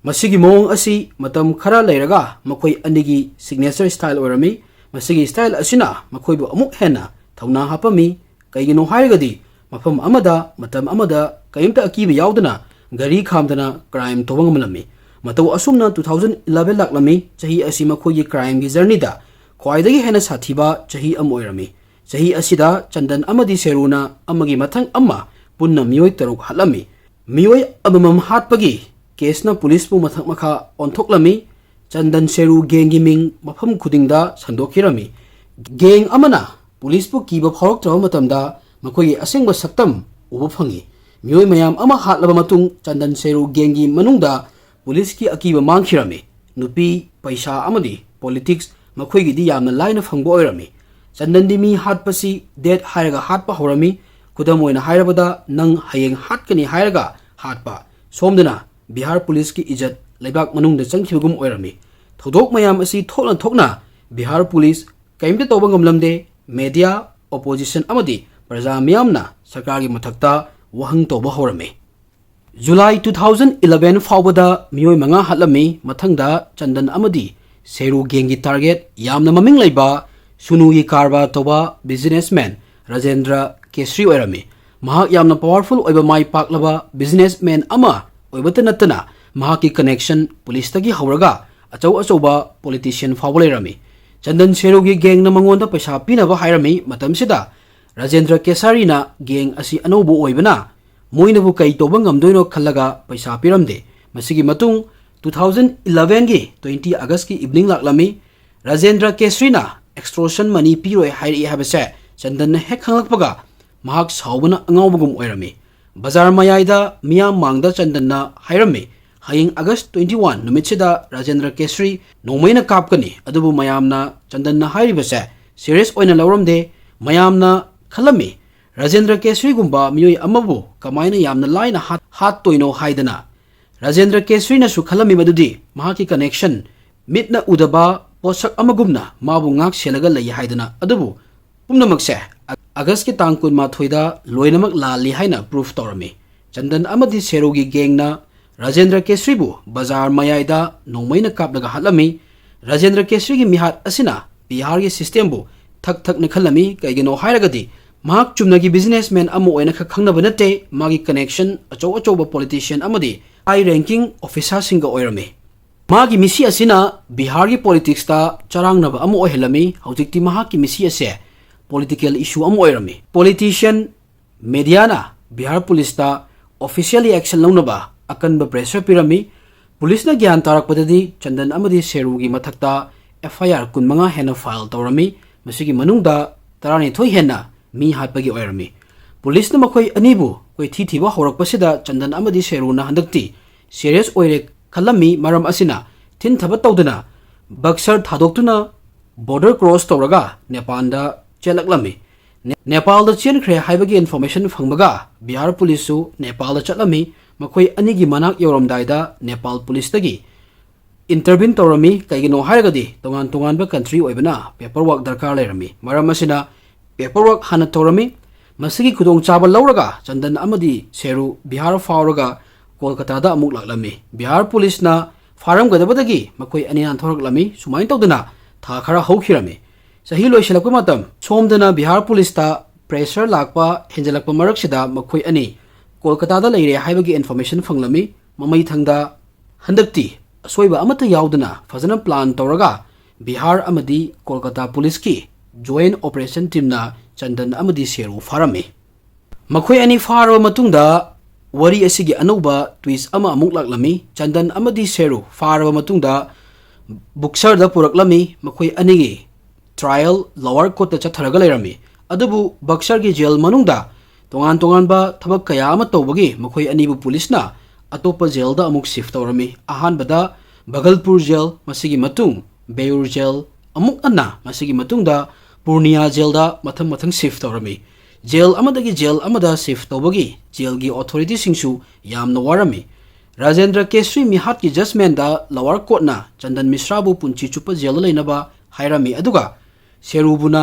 ꯃꯁꯤꯒꯤ ꯃꯑꯣꯡ ꯑꯁꯤ ꯃꯇꯝ ꯈꯔ ꯂꯩꯔꯒ ꯃꯈꯣꯏ ꯑꯅꯤꯒꯤ ꯁꯤꯒꯅꯦꯆꯔ ꯁ꯭ꯇꯥꯏꯜ ꯑꯣꯏꯔꯝꯃꯤ꯫ ꯃꯁꯤꯒꯤ ꯁ꯭ꯇꯥꯏꯜ ꯑꯁꯤꯅ ꯃꯈꯣꯏꯕꯨ ꯑꯃꯨꯛ ꯍꯦꯟꯅ ꯊꯧꯅꯥ ꯍꯥꯞꯄꯝꯃꯤ꯫ ꯀꯩꯒꯤꯅꯣ ꯍꯥꯏꯔꯒꯗꯤ ꯃꯐꯝ ꯑꯃꯗ ꯃꯇꯝ ꯑꯃꯗ ꯀꯔꯤꯝꯇ ꯑꯀꯤꯕ ꯌꯥꯎꯗꯅ ꯒꯥꯔꯤ ꯈꯥꯝꯗꯅ ꯀ꯭ꯔꯥꯏꯝ ꯇꯧꯕ ꯉꯝꯂꯝꯃꯤ꯫ ꯃꯇꯧ ꯑꯁꯨꯝꯅ ꯇꯨ ꯊꯥꯎꯖꯟ ꯏꯂꯚꯦꯟ ꯂꯥꯛꯂꯝꯃꯤ꯫ ꯆꯍꯤ ꯑꯁꯤ ꯃꯈꯣꯏꯒꯤ ꯀ꯭ꯔꯥꯏꯝꯒꯤ ꯖꯔꯅꯤꯗ ꯈ꯭ꯋꯥꯏꯗꯒꯤ ꯍꯦꯟꯅ ꯁꯥꯊꯤꯕ ꯆꯍꯤ ꯑꯃ ꯑꯣꯏꯔꯝꯃꯤ꯫ ꯆꯍꯤ ꯑꯁꯤꯗ ꯆꯟꯗꯟ ꯑꯃꯗꯤ ꯁꯦꯔꯨꯅ ꯑꯃꯒꯤ ꯃꯊꯪ ꯑꯃ ꯄꯨꯟꯅ ꯃꯤꯑꯣꯏ ꯇꯔꯨꯛ ꯍꯥꯠꯂꯝꯃꯤ꯫ ꯃꯤꯑꯣꯏ ꯑꯃꯃꯝ ꯍꯥꯠꯄꯒꯤ ꯀꯦꯁꯅ ꯄꯨꯂꯤꯁꯄꯨ ꯃꯊꯛ ꯃꯈꯥ ꯑꯣꯟꯊꯣꯛꯂꯝꯃꯤ꯫ ꯆꯟꯗꯟ ꯁꯦꯔꯨ ꯒꯦꯡꯒꯤ ꯃꯤꯡ ꯃꯐꯝ ꯈꯨꯗꯤꯡꯗ ꯁꯟꯗꯣꯛꯈꯤꯔꯝꯃꯤ꯫ ꯒꯦꯡ ꯑꯃꯅ ꯄꯨꯂꯤꯁꯄꯨ ꯀꯤꯕ ꯐꯥꯎꯔꯛꯇ꯭ꯔꯕ ꯃꯇꯝꯗ ꯃꯈꯣꯏꯒꯤ ꯑꯁꯦꯡꯕ ꯁꯛꯇꯝ ꯎꯕ ꯐꯪꯉꯤ꯫ ꯃꯤꯑꯣꯏ ꯃꯌꯥꯝ ꯑꯃ ꯍꯥꯠꯂꯕ ꯃꯇꯨꯡ ꯆꯟꯗꯟ ꯁꯦꯔꯨ ꯒꯦꯡꯒꯤ ꯃꯅꯨꯡꯗ ꯄꯨꯂꯤꯁꯀꯤ ꯑꯀꯤꯕ ꯃꯥꯡꯈꯤꯔꯝꯃꯤ꯫ ꯅꯨꯄꯤ, ꯄꯩꯁꯥ ꯑꯃꯗꯤ ꯄꯣꯂꯤꯇꯤꯛꯁ ꯃꯈꯣꯏꯒꯤꯗꯤ ꯌꯥꯝꯅ ꯂꯥꯏꯅ ꯐꯪꯕ ꯑꯣꯏꯔꯝꯃꯤ꯫ ꯆꯟꯗꯟꯗꯤ ꯃꯤ ꯍꯥꯠꯄꯁꯤ ꯗꯦꯠ ꯍꯥꯏꯔꯒ ꯍꯥꯠꯄ ꯍꯧꯔꯝꯃꯤ꯫ ꯈꯨꯗꯝ ꯑꯣꯏꯅ ꯍꯥꯏꯔꯕꯗ, ꯅꯪ ꯍꯌꯦꯡ ꯍꯥꯠꯀꯅꯤ ꯍꯥꯏꯔꯒ ꯍꯥꯠꯄ꯫ ꯁꯣꯝꯗꯅ ꯕꯤꯍꯥꯔ ꯄꯨꯂꯤꯁꯀꯤ ꯏꯖꯠ ꯂꯩꯕꯥꯛ ꯃꯅꯨꯡꯗ ꯆꯪꯈꯤꯕꯒꯨꯝ ꯑꯣꯏꯔꯝꯃꯤ꯫ ꯊꯧꯗꯣꯛ ꯃꯌꯥꯝ ꯑꯁꯤ ꯊꯣꯛꯅ ꯊꯣꯛꯅ ꯕꯤꯍꯥꯔ ꯄꯨꯂꯤꯁ ꯀꯔꯤꯝꯇ ꯇꯧꯕ ꯉꯝꯂꯝꯗꯦ꯫ ꯃꯦꯗꯤꯌꯥ, ꯑꯣꯄꯣꯖꯤꯁꯟ ꯑꯃꯗꯤ ꯄ꯭ꯔꯖꯥ ꯃꯤꯌꯥꯝꯅ ꯁꯔꯀꯥꯔꯒꯤ ꯃꯊꯛꯇ ꯋꯥꯍꯪ ꯇꯧꯕ ꯍꯧꯔꯝꯃꯤ꯫ ꯖꯨꯂꯥꯏ two thousand eleven ꯐꯥꯎꯕꯗ ꯃꯤꯑꯣꯏ ꯃꯉꯥ ꯍꯥꯠꯂꯝꯃꯤ꯫ ꯃꯊꯪꯗ ꯆꯟꯗꯟ ꯑꯃꯗꯤ ꯁꯦꯔꯨ ꯒꯦꯡꯒꯤ ꯇꯥꯔꯒꯦꯠ ꯌꯥꯝꯅ ꯃꯃꯤꯡ ꯂꯩꯕ ꯁꯨꯅꯨꯒꯤ ꯀꯔꯕꯥꯔ ꯇꯧꯕ ꯕꯤꯖꯤꯅꯦꯁꯃꯦꯟ ꯔꯥꯖꯦꯟꯗ꯭ꯔ ꯀꯦꯁ꯭ꯔꯤ ꯑꯣꯏꯔꯝꯃꯤ꯫ ꯃꯍꯥꯛ ꯌꯥꯝꯅ ꯄꯥꯋꯔꯐꯨꯜ ꯑꯣꯏꯕ ꯃꯥꯏ ꯄꯥꯛꯂꯕ ꯕꯤꯖꯤꯅꯦꯁꯃꯦꯟ ꯑꯃ ꯑꯣꯏꯕꯇ ꯅꯠꯇꯅ ꯃꯍꯥꯛꯀꯤ ꯀꯅꯦꯛꯁꯟ ꯄꯨꯂꯤꯁꯇꯒꯤ ꯍꯧꯔꯒ ꯑꯆꯧ ꯑꯆꯧꯕ ꯄꯣꯂꯤꯇꯤꯁꯤꯌꯟ ꯐꯥꯎꯕ ꯂꯩꯔꯝꯃꯤ꯫ ꯆꯟꯗꯟ ꯁꯦꯔꯨꯒꯤ ꯒꯦꯡꯅ ꯃꯉꯣꯟꯗ ꯄꯩꯁꯥ ꯄꯤꯅꯕ ꯍꯥꯏꯔꯝꯃꯤ꯫ ꯃꯇꯝꯁꯤꯗ ꯔꯥꯖꯦꯟꯗ꯭ꯔ ꯀꯦꯁꯥꯔꯤꯅ ꯒꯦꯡ ꯑꯁꯤ ꯑꯅꯧꯕ ꯑꯣꯏꯕꯅ ꯃꯣꯏꯅꯕꯨ ꯀꯩ ꯇꯧꯕ ꯉꯝꯗꯣꯏꯅꯣ ꯈꯜꯂꯒ ꯄꯩꯁꯥ ꯄꯤꯔꯝꯗꯦ꯫ ꯃꯁꯤꯒꯤ ꯃꯇꯨꯡ two thousand elevenꯒꯤ twenty Augustꯀꯤ evening ꯂꯥꯛꯂꯝꯃꯤ꯫ Rajendra ꯀꯦꯁ꯭ꯔꯤꯅ extortion money ꯄꯤꯔꯣꯏ ꯍꯥꯏꯔꯛꯏ ꯍꯥꯏꯕꯁꯦ ꯆꯟꯗꯟꯅ ꯍꯦꯛ ꯈꯪꯂꯛꯄꯒ ꯃꯍꯥꯛ ꯁꯥꯎꯕꯅ ꯑꯉꯥꯎꯕꯒꯨꯝ ꯑꯣꯏꯔꯝꯃꯤ꯫ ꯕꯖꯥꯔ ꯃꯌꯥꯏꯗ ꯃꯤꯌꯥꯝ ꯃꯥꯡꯗ ꯆꯟꯗꯟꯅ ꯍꯥꯏꯔꯝꯃꯤ, "ꯍꯌꯦꯡ August twenty one ꯅꯨꯃꯤꯠꯁꯤꯗ ꯔꯥꯖꯦꯟꯗ꯭ꯔ ꯀꯦꯁ꯭ꯔꯤ ꯅꯣꯡꯃꯩꯅ ꯀꯥꯞꯀꯅꯤ"꯫ ꯑꯗꯨꯕꯨ ꯃꯌꯥꯝꯅ ꯆꯟꯗꯟꯅ ꯍꯥꯏꯔꯤꯕꯁꯦ serious ꯑꯣꯏꯅ ꯂꯧꯔꯝꯗꯦ꯫ ꯃꯌꯥꯝꯅ ꯈꯜꯂꯝꯃꯤ, ꯔꯥꯖꯦꯟꯗ꯭ꯔ ꯀꯦꯁ꯭ꯔꯤꯒꯨꯝꯕ ꯃꯤꯑꯣꯏ ꯑꯃꯕꯨ ꯀꯃꯥꯏꯅ ꯌꯥꯝꯅ ꯂꯥꯏꯅ ꯍꯥꯠ-, ꯍꯥꯠꯇꯣꯏꯅꯣ ꯍꯥꯏꯗꯅ꯫ ꯔꯥꯖꯦꯟꯗ꯭ꯔ ꯀꯦꯁ꯭ꯔꯤꯅꯁꯨ ꯈꯜꯂꯝꯃꯤ ꯃꯗꯨꯗꯤ ꯃꯍꯥꯛꯀꯤ ꯀꯅꯦꯛꯁꯟ ꯃꯤꯠꯅ ꯎꯗꯕ ꯄꯣꯠꯁꯛ ꯑꯃꯒꯨꯝꯅ ꯃꯥꯕꯨ ꯉꯥꯛ ꯁꯦꯜꯂꯒ ꯂꯩ ꯍꯥꯏꯗꯅ꯫ ꯑꯗꯨꯕꯨ ꯄꯨꯝꯅꯃꯛꯁꯦ ꯑ-, ꯑꯥꯒꯁꯀꯤ ꯇꯥꯡ ꯀꯨꯟꯃꯥꯊꯣꯏꯗ ꯂꯣꯏꯅꯃꯛ ꯂꯥꯜꯂꯤ ꯍꯥꯏꯅ ꯄ꯭ꯔꯨꯐ ꯇꯧꯔꯝꯃꯤ꯫ ꯆꯟꯗꯟ ꯑꯃꯗꯤ ꯁꯦꯔꯨꯒꯤ ꯒꯦꯡꯅ ꯔꯥꯖꯦꯟꯗ꯭ꯔ ꯀꯦꯁ꯭ꯔꯤꯕꯨ ꯕꯖꯥꯔ ꯃꯌꯥꯏꯗ ꯅꯣꯡꯃꯩꯅ ꯀꯥꯞꯂꯒ ꯍꯥꯠꯂꯝꯃꯤ꯫ ꯔꯥꯖꯦꯟꯗ꯭ꯔ ꯀꯦꯁ꯭ꯔꯤꯒꯤ ꯃꯤꯍꯥꯠ ꯑꯁꯤꯅ ꯕꯤꯍꯥꯔꯒꯤ ꯁꯤꯁꯇꯦꯝꯕꯨ ꯊꯛ ꯊꯛꯅ ꯈꯜꯂꯝꯃꯤ꯫ ꯀꯩꯒꯤꯅꯣ ꯍꯥꯏꯔꯒꯗꯤ ꯃꯍꯥꯛ ꯆꯨꯝꯅꯒꯤ ꯕꯤꯖꯤꯅꯦꯁꯃꯦꯟ ꯑꯃ ꯑꯣꯏꯅ ꯈꯛ ꯈꯪꯅꯕ ꯅꯠꯇꯦ, ꯃꯥꯒꯤ ꯀꯅꯦꯛꯁꯟ ꯑꯆꯧ ꯑꯆꯧꯕ ꯄꯣꯂꯤꯇꯤꯁꯤꯌꯟ ꯑꯃꯗꯤ ꯍꯥꯏ ꯔꯦꯡꯀꯤꯡ ꯑꯣꯐꯤꯁꯥꯔꯁꯤꯡꯒ ꯑꯣꯏꯔꯝꯃꯤ꯫ ꯃꯥꯒꯤ ꯃꯤꯁꯤ ꯑꯁꯤꯅ ꯕꯤꯍꯥꯔꯒꯤ ꯄꯣꯂꯤꯇꯤꯛꯁꯇ ꯆꯔꯥꯡꯅꯕ ꯑꯃ ꯑꯣꯏꯍꯜꯂꯝꯃꯤ꯫ ꯍꯧꯖꯤꯛꯇꯤ ꯃꯍꯥꯛꯀꯤ ꯃꯤꯁꯤ ꯑꯁꯦ ꯄꯣꯂꯤꯇꯤꯀꯦꯜ ꯏꯁꯨ ꯑꯃ ꯑꯣꯏꯔꯝꯃꯤ꯫ ꯄꯣꯂꯤꯇꯤꯁꯤꯌꯟ, ꯃꯦꯗꯤꯌꯥꯅ ꯕꯤꯍꯥꯔ ꯄꯨꯂꯤꯁꯇ ꯑꯣꯐꯤꯁꯤꯌꯦꯜꯂꯤ ꯑꯦꯛꯁꯟ ꯂꯧꯅꯕ ꯑꯀꯟꯕ pressure ꯄꯤꯔꯝꯃꯤ꯫ ꯄꯨꯂꯤꯁꯅ ꯒ꯭ꯌꯥꯟ ꯇꯥꯔꯛꯄꯗꯗꯤ ꯆꯟꯗꯟ ꯑꯃꯗꯤ ꯁꯦꯔꯨꯒꯤ ꯃꯊꯛꯇ F I R ꯀꯨꯟꯃꯉꯥ ꯍꯦꯟꯅ file ꯇꯧꯔꯝꯃꯤ꯫ ꯃꯁꯤꯒꯤ ꯃꯅꯨꯡꯗ ꯇꯔꯥꯅꯤꯊꯣꯏ ꯍꯦꯟꯅ ꯃꯤ ꯍꯥꯠꯄꯒꯤ ꯑꯣꯏꯔꯝꯃꯤ꯫ ꯄꯨꯂꯤꯁꯅ ꯃꯈꯣꯏ ꯑꯅꯤꯕꯨ ꯀꯣꯏꯊꯤ ꯊꯤꯕ ꯍꯧꯔꯛꯄꯁꯤꯗ ꯆꯟꯗꯟ ꯑꯃꯗꯤ ꯁꯦꯔꯨꯅ ꯍꯟꯗꯛꯇꯤ serious ꯑꯣꯏꯔꯦ ꯈꯜꯂꯝꯃꯤ꯫ ꯃꯔꯝ ꯑꯁꯤꯅ ꯊꯤꯟꯊꯕ ꯇꯧꯗꯨꯅ ꯕꯛꯁꯔ ꯊꯥꯗꯣꯛꯇꯨꯅ border cross ꯇꯧꯔꯒ ꯅꯦꯄꯥꯜꯗ ꯆꯦꯜꯂꯛꯂꯝꯃꯤ꯫ ꯅꯦ-, ꯅꯦꯄꯥꯜꯗ ꯆꯦꯟꯈ꯭ꯔꯦ ꯍꯥꯏꯕꯒꯤ information ꯐꯪꯕꯒ ꯕꯤꯍꯥꯔ ꯄꯨꯂꯤꯁꯁꯨ ꯅꯦꯄꯥꯜꯗ ꯆꯠꯂꯝꯃꯤ꯫ ꯃꯈꯣꯏ ꯑꯅꯤꯒꯤ ꯃꯅꯥꯛ ꯌꯧꯔꯝꯗꯥꯏꯗ ꯅꯦꯄꯥꯜ ꯄꯨꯂꯤꯁꯇꯒꯤ intervene ꯇꯧꯔꯝꯃꯤ꯫ ꯀꯩꯒꯤꯅꯣ ꯍꯥꯏꯔꯒꯗꯤ ꯇꯣꯉꯥꯟ ꯇꯣꯉꯥꯟꯕ country ꯑꯣꯏꯕꯅ paperwork ꯗꯔꯀꯥꯔ ꯂꯩꯔꯝꯃꯤ꯫ ꯃꯔꯝ ꯑꯁꯤꯅ paperwork ꯍꯥꯟꯅ ꯇꯧꯔꯝꯃꯤ꯫ ꯃꯁꯤꯒꯤ ꯈꯨꯗꯣꯡꯆꯥꯕ ꯂꯧꯔꯒ ꯆꯟꯗꯟ ꯑꯃꯗꯤ ꯁꯦꯔꯨ ꯕꯤꯍꯥꯔ ꯐꯥꯎꯔꯒ ꯀꯣꯜꯀꯇꯥꯗ ꯑꯃꯨꯛ ꯂꯥꯛꯂꯝꯃꯤ꯫ ꯕꯤꯍꯥꯔ ꯄꯨꯂꯤꯁꯅ ꯐꯥꯔꯝꯒꯗꯕꯗꯒꯤ ꯃꯈꯣꯏ ꯑꯅꯤ ꯅꯥꯟꯊꯣꯔꯛꯂꯝꯃꯤ꯫ ꯁꯨꯃꯥꯏꯅ ꯇꯧꯗꯅ ꯊꯥ ꯈꯔ ꯍꯧꯈꯤꯔꯝꯃꯤ꯫ ꯆꯍꯤ ꯂꯣꯏꯁꯤꯜꯂꯛꯄ ꯃꯇꯝ ꯁꯣꯝꯗꯅ ꯕꯤꯍꯥꯔ ꯄꯨꯂꯤꯁꯇ pressure ꯂꯥꯛꯄ ꯍꯦꯟꯖꯜꯂꯛꯄ ꯃꯔꯛꯁꯤꯗ ꯃꯈꯣꯏ ꯑꯅꯤ ꯀꯣꯜꯀꯇꯥꯗ ꯂꯩꯔꯦ ꯍꯥꯏꯕꯒꯤ information ꯐꯪꯂꯝꯃꯤ꯫ ꯃꯃꯩꯊꯪꯗ ꯍꯟꯗꯛꯇꯤ ꯑꯁꯣꯏꯕ ꯑꯃꯠꯇ ꯌꯥꯎꯗꯅ ꯐꯖꯅ plan ꯇꯧꯔꯒ ꯕꯤꯍꯥꯔ ꯑꯃꯗꯤ ꯀꯣꯜꯀꯇꯥ ꯄꯨꯂꯤꯁꯀꯤ joint operation teamꯅ ꯆꯟꯗꯟ ꯑꯃꯗꯤ ꯁꯦꯔꯨ ꯐꯥꯔꯝꯃꯤ꯫ ꯃꯈꯣꯏ ꯑꯅꯤ ꯐꯥꯔꯕ ꯃꯇꯨꯡꯗ ꯋꯥꯔꯤ ꯑꯁꯤꯒꯤ ꯑꯅꯧꯕ twist ꯑꯃ ꯑꯃꯨꯛ ꯂꯥꯛꯂꯝꯃꯤ꯫ ꯆꯟꯗꯟ ꯑꯃꯗꯤ ꯁꯦꯔꯨ ꯐꯥꯔꯕ ꯃꯇꯨꯡꯗ ꯕꯨꯛꯁꯔꯗ ꯄꯨꯔꯛꯂꯝꯃꯤ꯫ ꯃꯈꯣꯏ ꯑꯅꯤꯒꯤ trial lower courtꯇ ꯆꯠꯊꯔꯒ ꯂꯩꯔꯝꯃꯤ꯫ ꯑꯗꯨꯕꯨ ꯕꯛꯁꯔꯒꯤ jail ꯃꯅꯨꯡꯗ ꯇꯣꯉꯥꯟ ꯇꯣꯉꯥꯟꯕ ꯊꯕꯛ ꯀꯌꯥ ꯑꯃ ꯇꯧꯕꯒꯤ ꯃꯈꯣꯏ ꯑꯅꯤꯕꯨ ꯄꯨꯂꯤꯁꯅ ꯑꯇꯣꯞꯄ jailꯗ ꯑꯃꯨꯛ shift ꯇꯧꯔꯝꯃꯤ꯫ ꯑꯍꯥꯟꯕꯗ ꯚꯒꯜꯄꯨꯔ jail, ꯃꯁꯤꯒꯤ ꯃꯇꯨꯡ ꯕꯦꯌꯨꯔ jail, ꯑꯃꯨꯛ ꯍꯟꯅ ꯃꯁꯤꯒꯤ ꯃꯇꯨꯡꯗ ꯄꯨꯔꯅꯤꯌꯥ jailꯗ ꯃꯊꯪ ꯃꯊꯪ shift ꯇꯧꯔꯝꯃꯤ꯫ Jail ꯑꯃꯗꯒꯤ jail ꯑꯃꯗ shift ꯇꯧꯕꯒꯤ jailꯒꯤ authorityꯁꯤꯡꯁꯨ ꯌꯥꯝꯅ ꯋꯥꯔꯝꯃꯤ꯫ ꯔꯥꯖꯦꯟꯗ꯭ꯔ ꯀꯦꯁ꯭ꯔꯤ ꯃꯤꯍꯥꯠꯀꯤ judgmentꯗ lower courtꯅ ꯆꯟꯗꯟ ꯃꯤꯁ꯭ꯔꯥꯕꯨ ꯄꯨꯟꯁꯤ ꯆꯨꯞꯄ jailꯗ ꯂꯩꯅꯕ ꯍꯥꯏꯔꯝꯃꯤ, ꯑꯗꯨꯒ ꯁꯦꯔꯨꯕꯨꯅ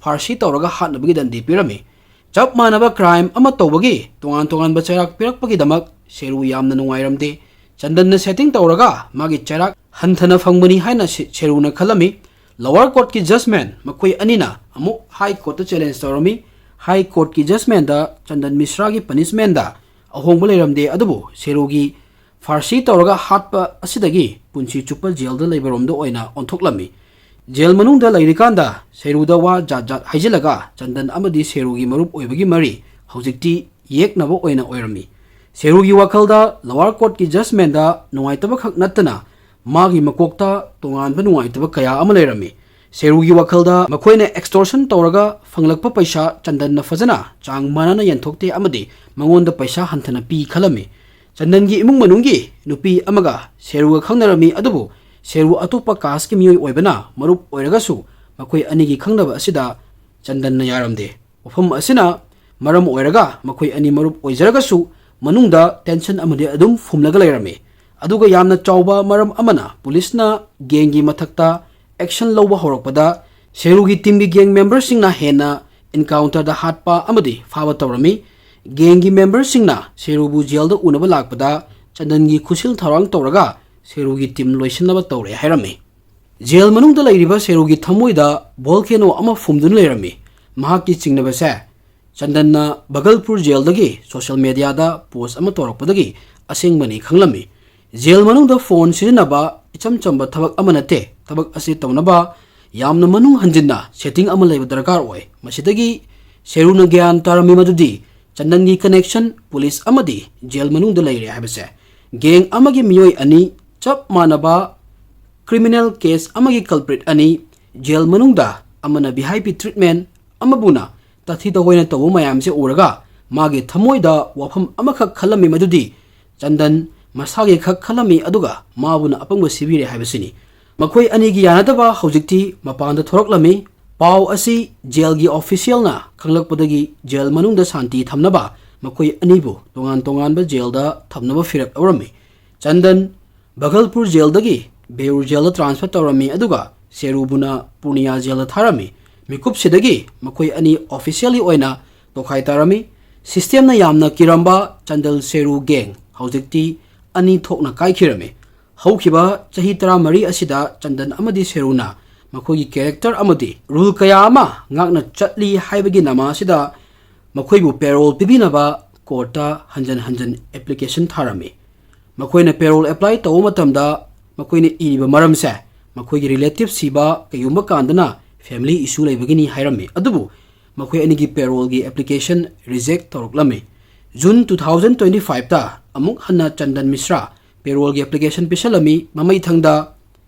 ꯐꯥꯔꯁꯤ ꯇꯧꯔꯒ ꯍꯥꯠꯅꯕꯒꯤ ꯗꯟꯗꯤ ꯄꯤꯔꯝꯃꯤ꯫ ꯆꯞ ꯃꯥꯟꯅꯕ crime ꯑꯃ ꯇꯧꯕꯒꯤ ꯇꯣꯉꯥꯟ ꯇꯣꯉꯥꯟꯕ ꯆꯩꯔꯥꯛ ꯄꯤꯔꯛꯄꯒꯤꯗꯃꯛ ꯁꯦꯔꯨ ꯌꯥꯝꯅ ꯅꯨꯡꯉꯥꯏꯔꯝꯗꯦ꯫ ꯆꯟꯗꯟꯅ setting ꯇꯧꯔꯒ ꯃꯥꯒꯤ ꯆꯩꯔꯥꯛ ꯍꯟꯊꯅ ꯐꯪꯕꯅꯤ ꯍꯥꯏꯅ ꯁꯦ-, ꯁꯦꯔꯨꯅ ꯈꯜꯂꯝꯃꯤ꯫ Lower courtꯀꯤ judgment ꯃꯈꯣꯏ ꯑꯅꯤꯅ ꯑꯃꯨꯛ high courtꯇ challenge ꯇꯧꯔꯝꯃꯤ꯫ High courtꯀꯤ judgmentꯇ ꯆꯟꯗꯟ ꯃꯤꯁ꯭ꯔꯥꯒꯤ punishmentꯇ ꯑꯍꯣꯡꯕ ꯂꯩꯔꯝꯗꯦ, ꯑꯗꯨꯕꯨ ꯁꯦꯔꯨꯒꯤ ꯐꯥꯔꯁꯤ ꯇꯧꯔꯒ ꯍꯥꯠꯄ ꯑꯁꯤꯗꯒꯤ ꯄꯨꯟꯁꯤ ꯆꯨꯞꯄ jailꯗ ꯂꯩꯕꯔꯣꯝꯗ ꯑꯣꯏꯅ ꯑꯣꯟꯊꯣꯛꯂꯝꯃꯤ꯫ Jail ꯃꯅꯨꯡꯗ ꯂꯩꯔꯤꯀꯥꯟꯗ ꯁꯦꯔꯨꯗ ꯋꯥ ꯖꯥꯠ ꯖꯥꯠ ꯍꯥꯏꯖꯤꯜꯂꯒ ꯆꯟꯗꯟ ꯑꯃꯗꯤ ꯁꯦꯔꯨꯒꯤ ꯃꯔꯨꯞ ꯑꯣꯏꯕꯒꯤ ꯃꯔꯤ ꯍꯧꯖꯤꯛꯇꯤ ꯌꯦꯛꯅꯕ ꯑꯣꯏꯅ ꯑꯣꯏꯔꯝꯃꯤ꯫ ꯁꯦꯔꯨꯒꯤ ꯋꯥꯈꯜꯗ lower courtꯀꯤ judgmentꯗ ꯅꯨꯡꯉꯥꯏꯇꯕ ꯈꯛ ꯅꯠꯇꯅ ꯃꯥꯒꯤ ꯃꯀꯣꯛꯇ ꯇꯣꯉꯥꯟꯕ ꯅꯨꯡꯉꯥꯏꯇꯕ ꯀꯌꯥ ꯑꯃ ꯂꯩꯔꯝꯃꯤ꯫ ꯁꯦꯔꯨꯒꯤ ꯋꯥꯈꯜꯗ ꯃꯈꯣꯏꯅ extortion ꯇꯧꯔꯒ ꯐꯪꯂꯛꯄ ꯄꯩꯁꯥ ꯆꯟꯗꯟꯅ ꯐꯖꯅ ꯆꯥꯡ ꯃꯥꯟꯅꯅ ꯌꯦꯟꯊꯣꯛꯇꯦ ꯑꯃꯗꯤ ꯃꯉꯣꯟꯗ ꯄꯩꯁꯥ ꯍꯟꯊꯅ ꯄꯤ ꯈꯜꯂꯝꯃꯤ꯫ ꯆꯟꯗꯟꯒꯤ ꯏꯃꯨꯡ ꯃꯅꯨꯡꯒꯤ ꯅꯨꯄꯤ ꯑꯃꯒ ꯁꯦꯔꯨꯒ ꯈꯪꯅꯔꯝꯃꯤ, ꯑꯗꯨꯕꯨ ꯁꯦꯔꯨ ꯑꯇꯣꯞꯄ casteꯀꯤ ꯃꯤꯑꯣꯏ ꯑꯣꯏꯕꯅ ꯃꯔꯨꯞ ꯑꯣꯏꯔꯒꯁꯨ ꯃꯈꯣꯏ ꯑꯅꯤꯒꯤ ꯈꯪꯅꯕ ꯑꯁꯤꯗ ꯆꯟꯗꯟꯅ ꯌꯥꯔꯝꯗꯦ꯫ ꯋꯥꯐꯝ ꯑꯁꯤꯅ ꯃꯔꯝ ꯑꯣꯏꯔꯒ ꯃꯈꯣꯏ ꯑꯅꯤ ꯃꯔꯨꯞ ꯑꯣꯏꯖꯔꯒꯁꯨ ꯃꯅꯨꯡꯗ tension ꯑꯃꯗꯤ ꯑꯗꯨꯝ ꯐꯨꯝꯂꯒ ꯂꯩꯔꯝꯃꯤ꯫ ꯑꯗꯨꯒ ꯌꯥꯝꯅ ꯆꯥꯎꯕ ꯃꯔꯝ ꯑꯃꯅ ꯄꯨꯂꯤꯁꯅ gangꯒꯤ ꯃꯊꯛꯇ action ꯂꯧꯕ ꯍꯧꯔꯛꯄꯗ ꯁꯦꯔꯨꯒꯤ teamꯒꯤ gang memberꯁꯤꯡꯅ ꯍꯦꯟꯅ encounterꯗ ꯍꯥꯠꯄ ꯑꯃꯗꯤ ꯐꯥꯕ ꯇꯧꯔꯝꯃꯤ꯫ Gangꯒꯤ memberꯁꯤꯡꯅ ꯁꯦꯔꯨꯕꯨ jailꯗ ꯎꯅꯕ ꯂꯥꯛꯄꯗ ꯆꯟꯗꯟꯒꯤ ꯈꯨꯠꯁꯤꯜ ꯊꯧꯔꯥꯡ ꯇꯧꯔꯒ ꯁꯦꯔꯨꯒꯤ team ꯂꯣꯏꯁꯤꯟꯅꯕ ꯇꯧꯔꯦ ꯍꯥꯏꯔꯝꯃꯤ꯫ Jail ꯃꯅꯨꯡꯗ ꯂꯩꯔꯤꯕ ꯁꯦꯔꯨꯒꯤ ꯊꯃꯣꯏꯗ volcano ꯑꯃ ꯐꯨꯝꯗꯨꯅ ꯂꯩꯔꯝꯃꯤ꯫ ꯃꯍꯥꯛꯀꯤ ꯆꯤꯡꯅꯕꯁꯦ ꯆꯟꯗꯟꯅ ꯚꯒꯜꯄꯨꯔ jailꯗꯒꯤ social mediaꯗ post ꯑꯃ ꯇꯧꯔꯛꯄꯗꯒꯤ ꯑꯁꯦꯡꯕꯅꯤ ꯈꯪꯂꯝꯃꯤ꯫ Jail ꯃꯅꯨꯡꯗ phone ꯁꯤꯖꯤꯟꯅꯕ ꯏꯆꯝ ꯆꯝꯕ ꯊꯕꯛ ꯑꯃ ꯅꯠꯇꯦ꯫ ꯊꯕꯛ ꯑꯁꯤ ꯇꯧꯅꯕ ꯌꯥꯝꯅ ꯃꯅꯨꯡ ꯍꯟꯖꯤꯟꯅ setting ꯑꯃ ꯂꯩꯕ ꯗꯔꯀꯥꯔ ꯑꯣꯏ꯫ ꯃꯁꯤꯗꯒꯤ ꯁꯦꯔꯨꯅ ꯒ꯭ꯌꯥꯟ ꯇꯥꯔꯝꯃꯤ ꯃꯗꯨꯗꯤ ꯆꯟꯗꯟꯒꯤ connection ꯄꯨꯂꯤꯁ ꯑꯃꯗꯤ jail ꯃꯅꯨꯡꯗ ꯂꯩꯔꯦ ꯍꯥꯏꯕꯁꯦ꯫ Gang ꯑꯃꯒꯤ ꯃꯤꯑꯣꯏ ꯑꯅꯤ, ꯆꯞ ꯃꯥꯟꯅꯕ criminal case ꯑꯃꯒꯤ culprit ꯑꯅꯤ, jail ꯃꯅꯨꯡꯗ ꯑꯃꯅ V I P treatment, ꯑꯃꯕꯨꯅ ꯇꯥꯊꯤ ꯇꯧꯑꯣꯏꯅ ꯇꯧꯕ ꯃꯌꯥꯝꯁꯦ ꯎꯔꯒ ꯃꯥꯒꯤ ꯊꯃꯣꯏꯗ ꯋꯥꯐꯝ ꯑꯃꯈꯛ ꯈꯜꯂꯝꯃꯤ, ꯃꯗꯨꯗꯤ ꯆꯟꯗꯟ ꯃꯁꯥꯒꯤ ꯈꯛ ꯈꯜꯂꯝꯃꯤ, ꯑꯗꯨꯒ ꯃꯥꯕꯨꯅ ꯑꯄꯪꯕ ꯁꯤꯕꯤꯔꯦ ꯍꯥꯏꯕꯁꯤꯅꯤ꯫ ꯃꯈꯣꯏ ꯑꯅꯤꯒꯤ ꯌꯥꯅꯗꯕ ꯍꯧꯖꯤꯛꯇꯤ ꯃꯄꯥꯟꯗ ꯊꯣꯔꯛꯂꯝꯃꯤ꯫ ꯄꯥꯎ ꯑꯁꯤ jailꯒꯤ officialꯅ ꯈꯪꯂꯛꯄꯗꯒꯤ jail ꯃꯅꯨꯡꯗ ꯁꯥꯟꯇꯤ ꯊꯝꯅꯕ ꯃꯈꯣꯏ ꯑꯅꯤꯕꯨ ꯇꯣꯉꯥꯟ ꯇꯣꯉꯥꯟꯕ jailꯗ ꯊꯝꯅꯕ ꯐꯤꯔꯦꯞ ꯂꯧꯔꯝꯃꯤ꯫ ꯆꯟꯗꯟ ꯚꯒꯜꯄꯨꯔ jailꯗꯒꯤ ꯕꯦꯎꯔ jailꯗ transfer ꯇꯧꯔꯝꯃꯤ, ꯑꯗꯨꯒ ꯁꯦꯔꯨꯕꯨꯅ ꯄꯨꯔꯅꯤꯌꯥ jailꯗ ꯊꯥꯔꯝꯃꯤ꯫ ꯃꯤꯀꯨꯞꯁꯤꯗꯒꯤ ꯃꯈꯣꯏ ꯑꯅꯤ officially ꯑꯣꯏꯅ ꯇꯣꯈꯥꯏ ꯇꯥꯔꯝꯃꯤ꯫ Systemꯅ ꯌꯥꯝꯅ ꯀꯤꯔꯝꯕ ꯆꯟꯗꯜ ꯁꯦꯔꯨ gang ꯍꯧꯖꯤꯛꯇꯤ ꯑꯅꯤ ꯊꯣꯛꯅ ꯀꯥꯏꯈꯤꯔꯝꯃꯤ꯫ ꯍꯧꯈꯤꯕ ꯆꯍꯤ ꯇꯔꯥꯃꯔꯤ ꯑꯁꯤꯗ ꯆꯟꯗꯟ ꯑꯃꯗꯤ ꯁꯦꯔꯨꯅ ꯃꯈꯣꯏꯒꯤ character ꯑꯃꯗꯤ rule ꯀꯌꯥ ꯑꯃ ꯉꯥꯛꯅ ꯆꯠꯂꯤ ꯍꯥꯏꯕꯒꯤ ꯅꯃꯥ ꯑꯁꯤꯗ ꯃꯈꯣꯏꯕꯨ parole ꯄꯤꯕꯤꯅꯕ courtꯇ ꯍꯟꯖꯟ ꯍꯟꯖꯟ application ꯊꯥꯔꯝꯃꯤ꯫ ꯃꯈꯣꯏꯅ parole apply ꯇꯧꯕ ꯃꯇꯝꯗ ꯃꯈꯣꯏꯅ ꯏꯔꯤꯕ ꯃꯔꯝꯁꯦ ꯃꯈꯣꯏꯒꯤ relative ꯁꯤꯕ, ꯀꯩꯒꯨꯝꯕ ꯀꯥꯟꯗꯅ family issue ꯂꯩꯕꯒꯤꯅꯤ ꯍꯥꯏꯔꯝꯃꯤ꯫ ꯑꯗꯨꯕꯨ ꯃꯈꯣꯏ ꯑꯅꯤꯒꯤ paroleꯒꯤ application reject ꯇꯧꯔꯛꯂꯝꯃꯤ꯫ June two thousand twenty five ꯇ ꯑꯃꯨꯛ ꯍꯟꯅ ꯆꯟꯗꯟ ꯃꯤꯁ꯭ꯔꯥ ꯄꯦꯔꯣꯜꯒꯤ ꯑꯦꯄ꯭ꯂꯤꯀꯦꯁꯟ ꯄꯤꯁꯜꯂꯝꯃꯤ꯫ ꯃꯃꯩꯊꯪꯗ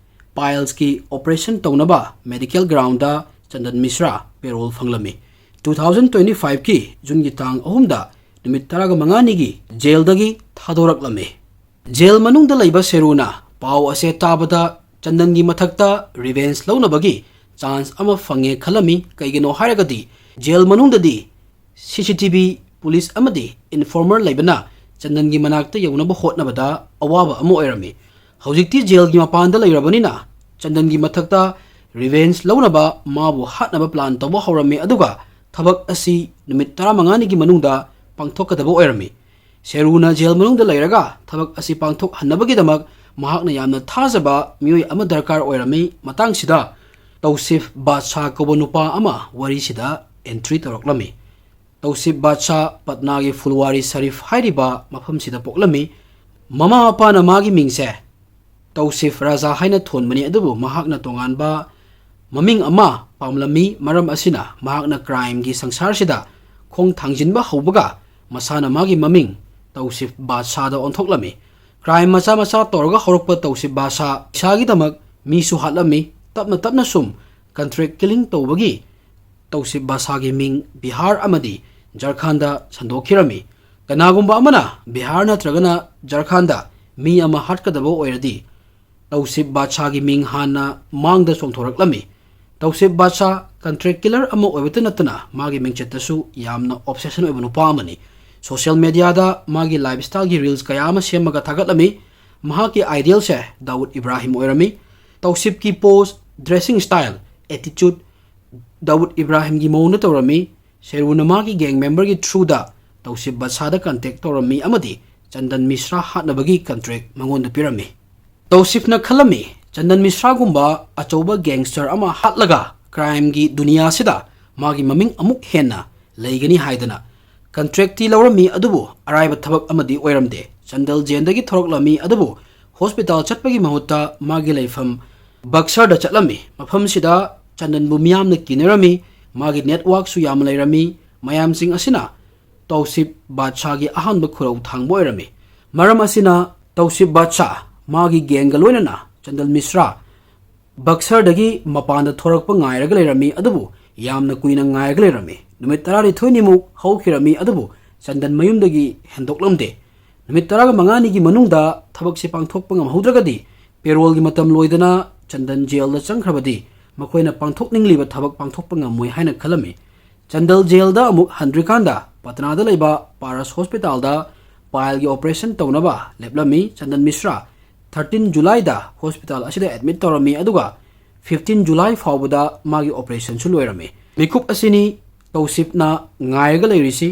ꯄꯥꯏꯜꯁꯀꯤ ꯑꯣꯄꯔꯦꯁꯟ ꯇꯧꯅꯕ medical ground Chandan Mishra parole ꯐꯪꯂꯝꯃꯤ꯫ Two thousand twenty five ꯀꯤ ꯖꯨꯟꯒꯤ ꯇꯥꯡ ꯑꯍꯨꯝꯗ ꯅꯨꯃꯤꯠ ꯇꯔꯥꯃꯉꯥꯅꯤꯒꯤ ꯖꯦꯜꯗꯒꯤ ꯊꯥꯗꯣꯔꯛꯂꯝꯃꯤ꯫ ꯖꯦꯜ ꯃꯅꯨꯡꯗ ꯂꯩꯕ ꯁꯦꯔꯨꯅ ꯄꯥꯎ ꯑꯁꯦ ꯇꯥꯕꯗ ꯆꯟꯗꯟꯒꯤ ꯃꯊꯛꯇ ꯔꯤꯚꯦꯟꯖ ꯂꯧꯅꯕꯒꯤ ꯆꯥꯟꯁ ꯑꯃ ꯐꯪꯉꯦ ꯈꯜꯂꯝꯃꯤ꯫ ꯀꯩꯒꯤꯅꯣ ꯍꯥꯏꯔꯒꯗꯤ ꯖꯦꯜ ꯃꯅꯨꯡꯗꯗꯤ ꯁꯤ ꯁꯤ ꯇꯤ ꯚꯤ, ꯄꯨꯂꯤꯁ ꯑꯃꯗꯤ ꯏꯟꯐꯣꯔꯃꯔ ꯂꯩꯕꯅ ꯆꯟꯗꯟꯒꯤ ꯃꯅꯥꯛꯇ ꯌꯧꯅꯕ ꯍꯣꯠꯅꯕꯗ ꯑꯋꯥꯕ ꯑꯃ ꯑꯣꯏꯔꯝꯃꯤ꯫ ꯍꯧꯖꯤꯛꯇꯤ ꯖꯦꯜꯒꯤ ꯃꯄꯥꯟꯗ ꯂꯩꯔꯕꯅꯤꯅ ꯆꯟꯗꯟꯒꯤ ꯃꯊꯛꯇ ꯔꯤꯚꯦꯟꯖ ꯂꯧꯅꯕ, ꯃꯥꯕꯨ ꯍꯥꯠꯅꯕ ꯄ꯭ꯂꯥꯟ ꯇꯧꯕ ꯍꯧꯔꯝꯃꯤ, ꯑꯗꯨꯒ ꯊꯕꯛ ꯑꯁꯤ ꯅꯨꯃꯤꯠ ꯇꯔꯥꯃꯉꯥꯅꯤꯒꯤ ꯃꯅꯨꯡꯗ ꯄꯥꯡꯊꯣꯛꯀꯗꯕ ꯑꯣꯏꯔꯝꯃꯤ꯫ ꯁꯦꯔꯨꯅ ꯖꯦꯜ ꯃꯅꯨꯡꯗ ꯂꯩꯔꯒ ꯊꯕꯛ ꯑꯁꯤ ꯄꯥꯡꯊꯣꯛꯍꯟꯅꯕꯒꯤꯗꯃꯛ ꯃꯍꯥꯛꯅ ꯌꯥꯝꯅ ꯊꯥꯖꯕ ꯃꯤꯑꯣꯏ ꯑꯃ ꯗꯔꯀꯥꯔ ꯑꯣꯏꯔꯝꯃꯤ꯫ ꯃꯇꯥꯡꯁꯤꯗ ꯇꯧꯁꯤꯐ ꯕꯥꯗꯁꯥ ꯀꯧꯕ ꯅꯨꯄꯥ ꯑꯃ ꯋꯥꯔꯤꯁꯤꯗ ꯑꯦꯟꯇ꯭ꯔꯤ ꯇꯧꯔꯛꯂꯝꯃꯤ꯫ ꯇꯧꯁꯤꯐ ꯕꯥꯗꯁꯥ ꯄꯠꯅꯥꯒꯤ ꯐꯨꯜꯋꯥꯔꯤ ꯁꯔꯤꯐ ꯍꯥꯏꯔꯤꯕ ꯃꯐꯝꯁꯤꯗ ꯄꯣꯛꯂꯝꯃꯤ꯫ ꯃꯃꯥ ꯃꯄꯥꯅ ꯃꯥꯒꯤ ꯃꯤꯡꯁꯦ ꯇꯧꯁꯤꯐ ꯔꯥꯖꯥ ꯍꯥꯏꯅ ꯊꯣꯟꯕꯅꯤ, ꯑꯗꯨꯕꯨ ꯃꯍꯥꯛꯅ ꯇꯣꯉꯥꯟꯕ ꯃꯃꯤꯡ ꯑꯃ ꯄꯥꯝꯂꯝꯃꯤ꯫ ꯃꯔꯝ ꯑꯁꯤꯅ ꯃꯍꯥꯛꯅ ꯀ꯭ꯔꯥꯏꯝꯒꯤ ꯁꯪꯁꯥꯔꯁꯤꯗ ꯈꯣꯡ ꯊꯥꯡꯖꯤꯟꯕ ꯍꯧꯕꯒ ꯃꯁꯥꯅ ꯃꯥꯒꯤ ꯃꯃꯤꯡ ꯇꯧꯁꯤꯐ ꯕꯥꯗꯁꯥꯗ ꯑꯣꯟꯊꯣꯛꯂꯝꯃꯤ꯫ ꯀ꯭ꯔꯥꯏꯝ ꯃꯆꯥ ꯃꯆꯥ ꯇꯧꯔꯒ ꯍꯧꯔꯛꯄ ꯇꯧꯁꯤꯐ ꯕꯥꯗꯁꯥ ꯏꯁꯥꯒꯤꯗꯃꯛ ꯃꯤꯁꯨ ꯍꯥꯠꯂꯝꯃꯤ꯫ ꯇꯞꯅ ꯇꯞꯅ ꯁꯨꯝ ꯀꯟꯇ꯭ꯔꯦꯛ ꯀꯤꯂꯤꯡ ꯇꯧꯕꯒꯤ ꯇꯧꯁꯤꯐ ꯕꯥꯗꯁꯥꯒꯤ ꯃꯤꯡ ꯕꯤꯍꯥꯔ ꯑꯃꯗꯤ ꯖꯔꯈꯥꯟꯗ ꯁꯟꯗꯣꯛꯈꯤꯔꯝꯃꯤ꯫ ꯀꯅꯥꯒꯨꯝꯕ ꯑꯃꯅ ꯕꯤꯍꯥꯔ ꯅꯠꯇ꯭ꯔꯒꯅ ꯖꯔꯈꯥꯟꯗ ꯃꯤ ꯑꯃ ꯍꯥꯠꯀꯗꯕ ꯑꯣꯏꯔꯗꯤ ꯇꯧꯁꯤꯐ ꯕꯥꯗꯁꯥꯒꯤ ꯃꯤꯡ ꯍꯥꯟꯅ ꯃꯥꯡꯗ ꯆꯣꯡꯊꯣꯔꯛꯂꯝꯃꯤ꯫ ꯇꯧꯁꯤꯐ ꯕꯥꯗꯁꯥ ꯀꯟꯇ꯭ꯔꯦꯛ ꯀꯤꯂꯔ ꯑꯃ ꯑꯣꯏꯕꯇ ꯅꯠꯇꯅ ꯃꯥꯒꯤ ꯃꯤꯡꯆꯠꯇꯁꯨ ꯌꯥꯝꯅ ꯑꯣꯕꯁꯦꯁꯟ ꯑꯣꯏꯕ ꯅꯨꯄꯥ ꯑꯃꯅꯤ꯫ ꯁꯣꯁꯤꯌꯦꯜ ꯃꯦꯗꯤꯌꯥꯗ ꯃꯥꯒꯤ ꯂꯥꯏꯐ ꯁ꯭ꯇꯥꯏꯜꯒꯤ ꯔꯤꯜꯁ ꯀꯌꯥ ꯑꯃ ꯁꯦꯝꯃꯒ ꯊꯥꯒꯠꯂꯝꯃꯤ꯫ ꯃꯍꯥꯛꯀꯤ ꯑꯥꯏꯗꯤꯌꯦꯜꯁꯦ ꯗꯥꯎꯗ ꯏꯕ꯭ꯔꯥꯍꯤꯝ ꯑꯣꯏꯔꯝꯃꯤ꯫ ꯇꯧꯁꯤꯐꯀꯤ ꯄꯣꯁ, ꯗ꯭ꯔꯦꯁꯤꯡ ꯁ꯭ꯇꯥꯏꯜ, ꯑꯦꯇꯤꯆꯨꯠ ꯗꯥꯎꯗ ꯏꯕ꯭ꯔꯥꯍꯤꯝꯒꯤ ꯃꯑꯣꯡꯗ ꯇꯧꯔꯝꯃꯤ꯫ ꯁꯦꯔꯨꯅ ꯃꯥꯒꯤ ꯒꯦꯡ ꯃꯦꯝꯕꯔꯒꯤ ꯊ꯭ꯔꯨꯗ ꯇꯧꯁꯤꯐ ꯕꯥꯗꯁꯥꯗ ꯀꯟꯇꯦꯛ ꯇꯧꯔꯝꯃꯤ ꯑꯃꯗꯤ ꯆꯟꯗꯟ ꯃꯤꯁ꯭ꯔꯥ ꯍꯥꯠꯅꯕꯒꯤ ꯀꯟꯇ꯭ꯔꯦꯛ ꯃꯉꯣꯟꯗ ꯄꯤꯔꯝꯃꯤ꯫ ꯇꯧꯁꯤꯐꯅ ꯈꯜꯂꯝꯃꯤ, ꯆꯟꯗꯟ ꯃꯤꯁ꯭ꯔꯥꯒꯨꯝꯕ ꯑꯆꯧꯕ ꯒꯦꯡꯁꯇꯔ ꯑꯃ ꯍꯥꯠꯂꯒ ꯀ꯭ꯔꯥꯏꯝꯒꯤ ꯗꯨꯅꯤꯌꯥꯁꯤꯗ ꯃꯥꯒꯤ ꯃꯃꯤꯡ ꯑꯃꯨꯛ ꯍꯦꯟꯅ ꯂꯩꯒꯅꯤ ꯍꯥꯏꯗꯅ ꯀꯟꯇ꯭ꯔꯦꯛꯇꯤ ꯂꯧꯔꯝꯃꯤ, ꯑꯗꯨꯕꯨ ꯑꯔꯥꯏꯕ ꯊꯕꯛ ꯑꯃꯗꯤ ꯑꯣꯏꯔꯝꯗꯦ꯫ ꯆꯟꯗꯜ ꯖꯦꯟꯗꯒꯤ ꯊꯣꯔꯛꯂꯝꯃꯤ, ꯑꯗꯨꯕꯨ ꯍꯣꯁꯄꯤꯇꯥꯜ ꯆꯠꯄꯒꯤ ꯃꯍꯨꯠꯇ ꯃꯥꯒꯤ ꯂꯩꯐꯝ ꯕꯛꯁꯔꯗ ꯆꯠꯂꯝꯃꯤ꯫ ꯃꯐꯝꯁꯤꯗ ꯆꯟꯗꯟꯕꯨ ꯃꯤꯌꯥꯝꯅ ꯀꯤꯅꯔꯝꯃꯤ꯫ ꯃꯥꯒꯤ ꯅꯦꯠꯋꯥꯔꯛꯁꯨ ꯌꯥꯝꯅ ꯂꯩꯔꯝꯃꯤ꯫ ꯃꯌꯥꯝꯁꯤꯡ ꯑꯁꯤꯅ ꯇꯧꯁꯤꯞ ꯕꯥꯗꯁꯥꯒꯤ ꯑꯍꯥꯟꯕ ꯈꯨꯔꯧ ꯊꯥꯡꯕ ꯑꯣꯏꯔꯝꯃꯤ꯫ ꯃꯔꯝ ꯑꯁꯤꯅ ꯇꯧꯁꯤꯞ ꯕꯥꯗꯁꯥ ꯃꯥꯒꯤ ꯒꯦꯡꯒ ꯂꯣꯏꯅꯅ ꯆꯟꯗꯟ ꯃꯤꯁ꯭ꯔꯥ ꯕꯛꯁꯔꯗꯒꯤ ꯃꯄꯥꯟꯗ ꯊꯣꯔꯛꯄ ꯉꯥꯏꯔꯒ ꯂꯩꯔꯝꯃꯤ, ꯑꯗꯨꯕꯨ ꯌꯥꯝꯅ ꯀꯨꯏꯅ ꯉꯥꯏꯔꯒ ꯂꯩꯔꯝꯃꯤ꯫ ꯅꯨꯃꯤꯠ ꯇꯔꯥꯅꯤꯊꯣꯏꯅꯤꯃꯨꯛ ꯍꯧꯈꯤꯔꯝꯃꯤ, ꯑꯗꯨꯕꯨ ꯆꯟꯗꯟ ꯃꯌꯨꯝꯗꯒꯤ ꯍꯦꯟꯗꯣꯛꯂꯝꯗꯦ꯫ ꯅꯨꯃꯤꯠ ꯇꯔꯥꯃꯉꯥꯅꯤꯒꯤ ꯃꯅꯨꯡꯗ ꯊꯕꯛꯁꯤ ꯄꯥꯡꯊꯣꯛꯄ ꯉꯝꯍꯧꯗ꯭ꯔꯒꯗꯤ, ꯄꯦꯔꯣꯜꯒꯤ ꯃꯇꯝ ꯂꯣꯏꯗꯅ ꯆꯟꯗꯟ ꯖꯦꯜꯗ ꯆꯪꯈ꯭ꯔꯕꯗꯤ ꯃꯈꯣꯏꯅ ꯄꯥꯡꯊꯣꯛꯅꯤꯡꯂꯤꯕ ꯊꯕꯛ ꯄꯥꯡꯊꯣꯛꯄ ꯉꯝꯃꯣꯏ ꯍꯥꯏꯅ ꯈꯜꯂꯝꯃꯤ꯫ ꯆꯟꯗꯟ ꯖꯦꯜꯗ ꯑꯃꯨꯛ ꯍꯟꯗ꯭ꯔꯤꯀꯥꯟꯗ ꯄꯇꯅꯥꯗ ꯂꯩꯕ ꯄꯥꯔꯁ ꯍꯣꯁꯄꯤꯇꯥꯜꯗ ꯄꯥꯏꯜꯒꯤ ꯑꯣꯄꯔꯦꯁꯟ ꯇꯧꯅꯕ ꯂꯦꯞꯂꯝꯃꯤ꯫ ꯆꯟꯗꯟ ꯃꯤꯁ꯭ꯔꯥ ꯊꯥꯔꯇꯤꯟ ꯖꯨꯂꯥꯏꯗ ꯍꯣꯁꯄꯤꯇꯥꯜ ꯑꯁꯤꯗ ꯑꯦꯗꯃꯤꯠ ꯇꯧꯔꯝꯃꯤ, ꯑꯗꯨꯒ ꯐꯤꯐꯇꯤꯟ ꯖꯨꯂꯥꯏ ꯐꯥꯎꯕꯗ ꯃꯥꯒꯤ ꯑꯣꯄꯔꯦꯁꯟꯁꯨ ꯂꯣꯏꯔꯝꯃꯤ꯫ ꯃꯤꯀꯨꯞ ꯑꯁꯤꯅꯤ ꯇꯧꯁꯤꯞꯅ ꯉꯥꯏꯔꯒ ꯂꯩꯔꯤꯁꯤ꯫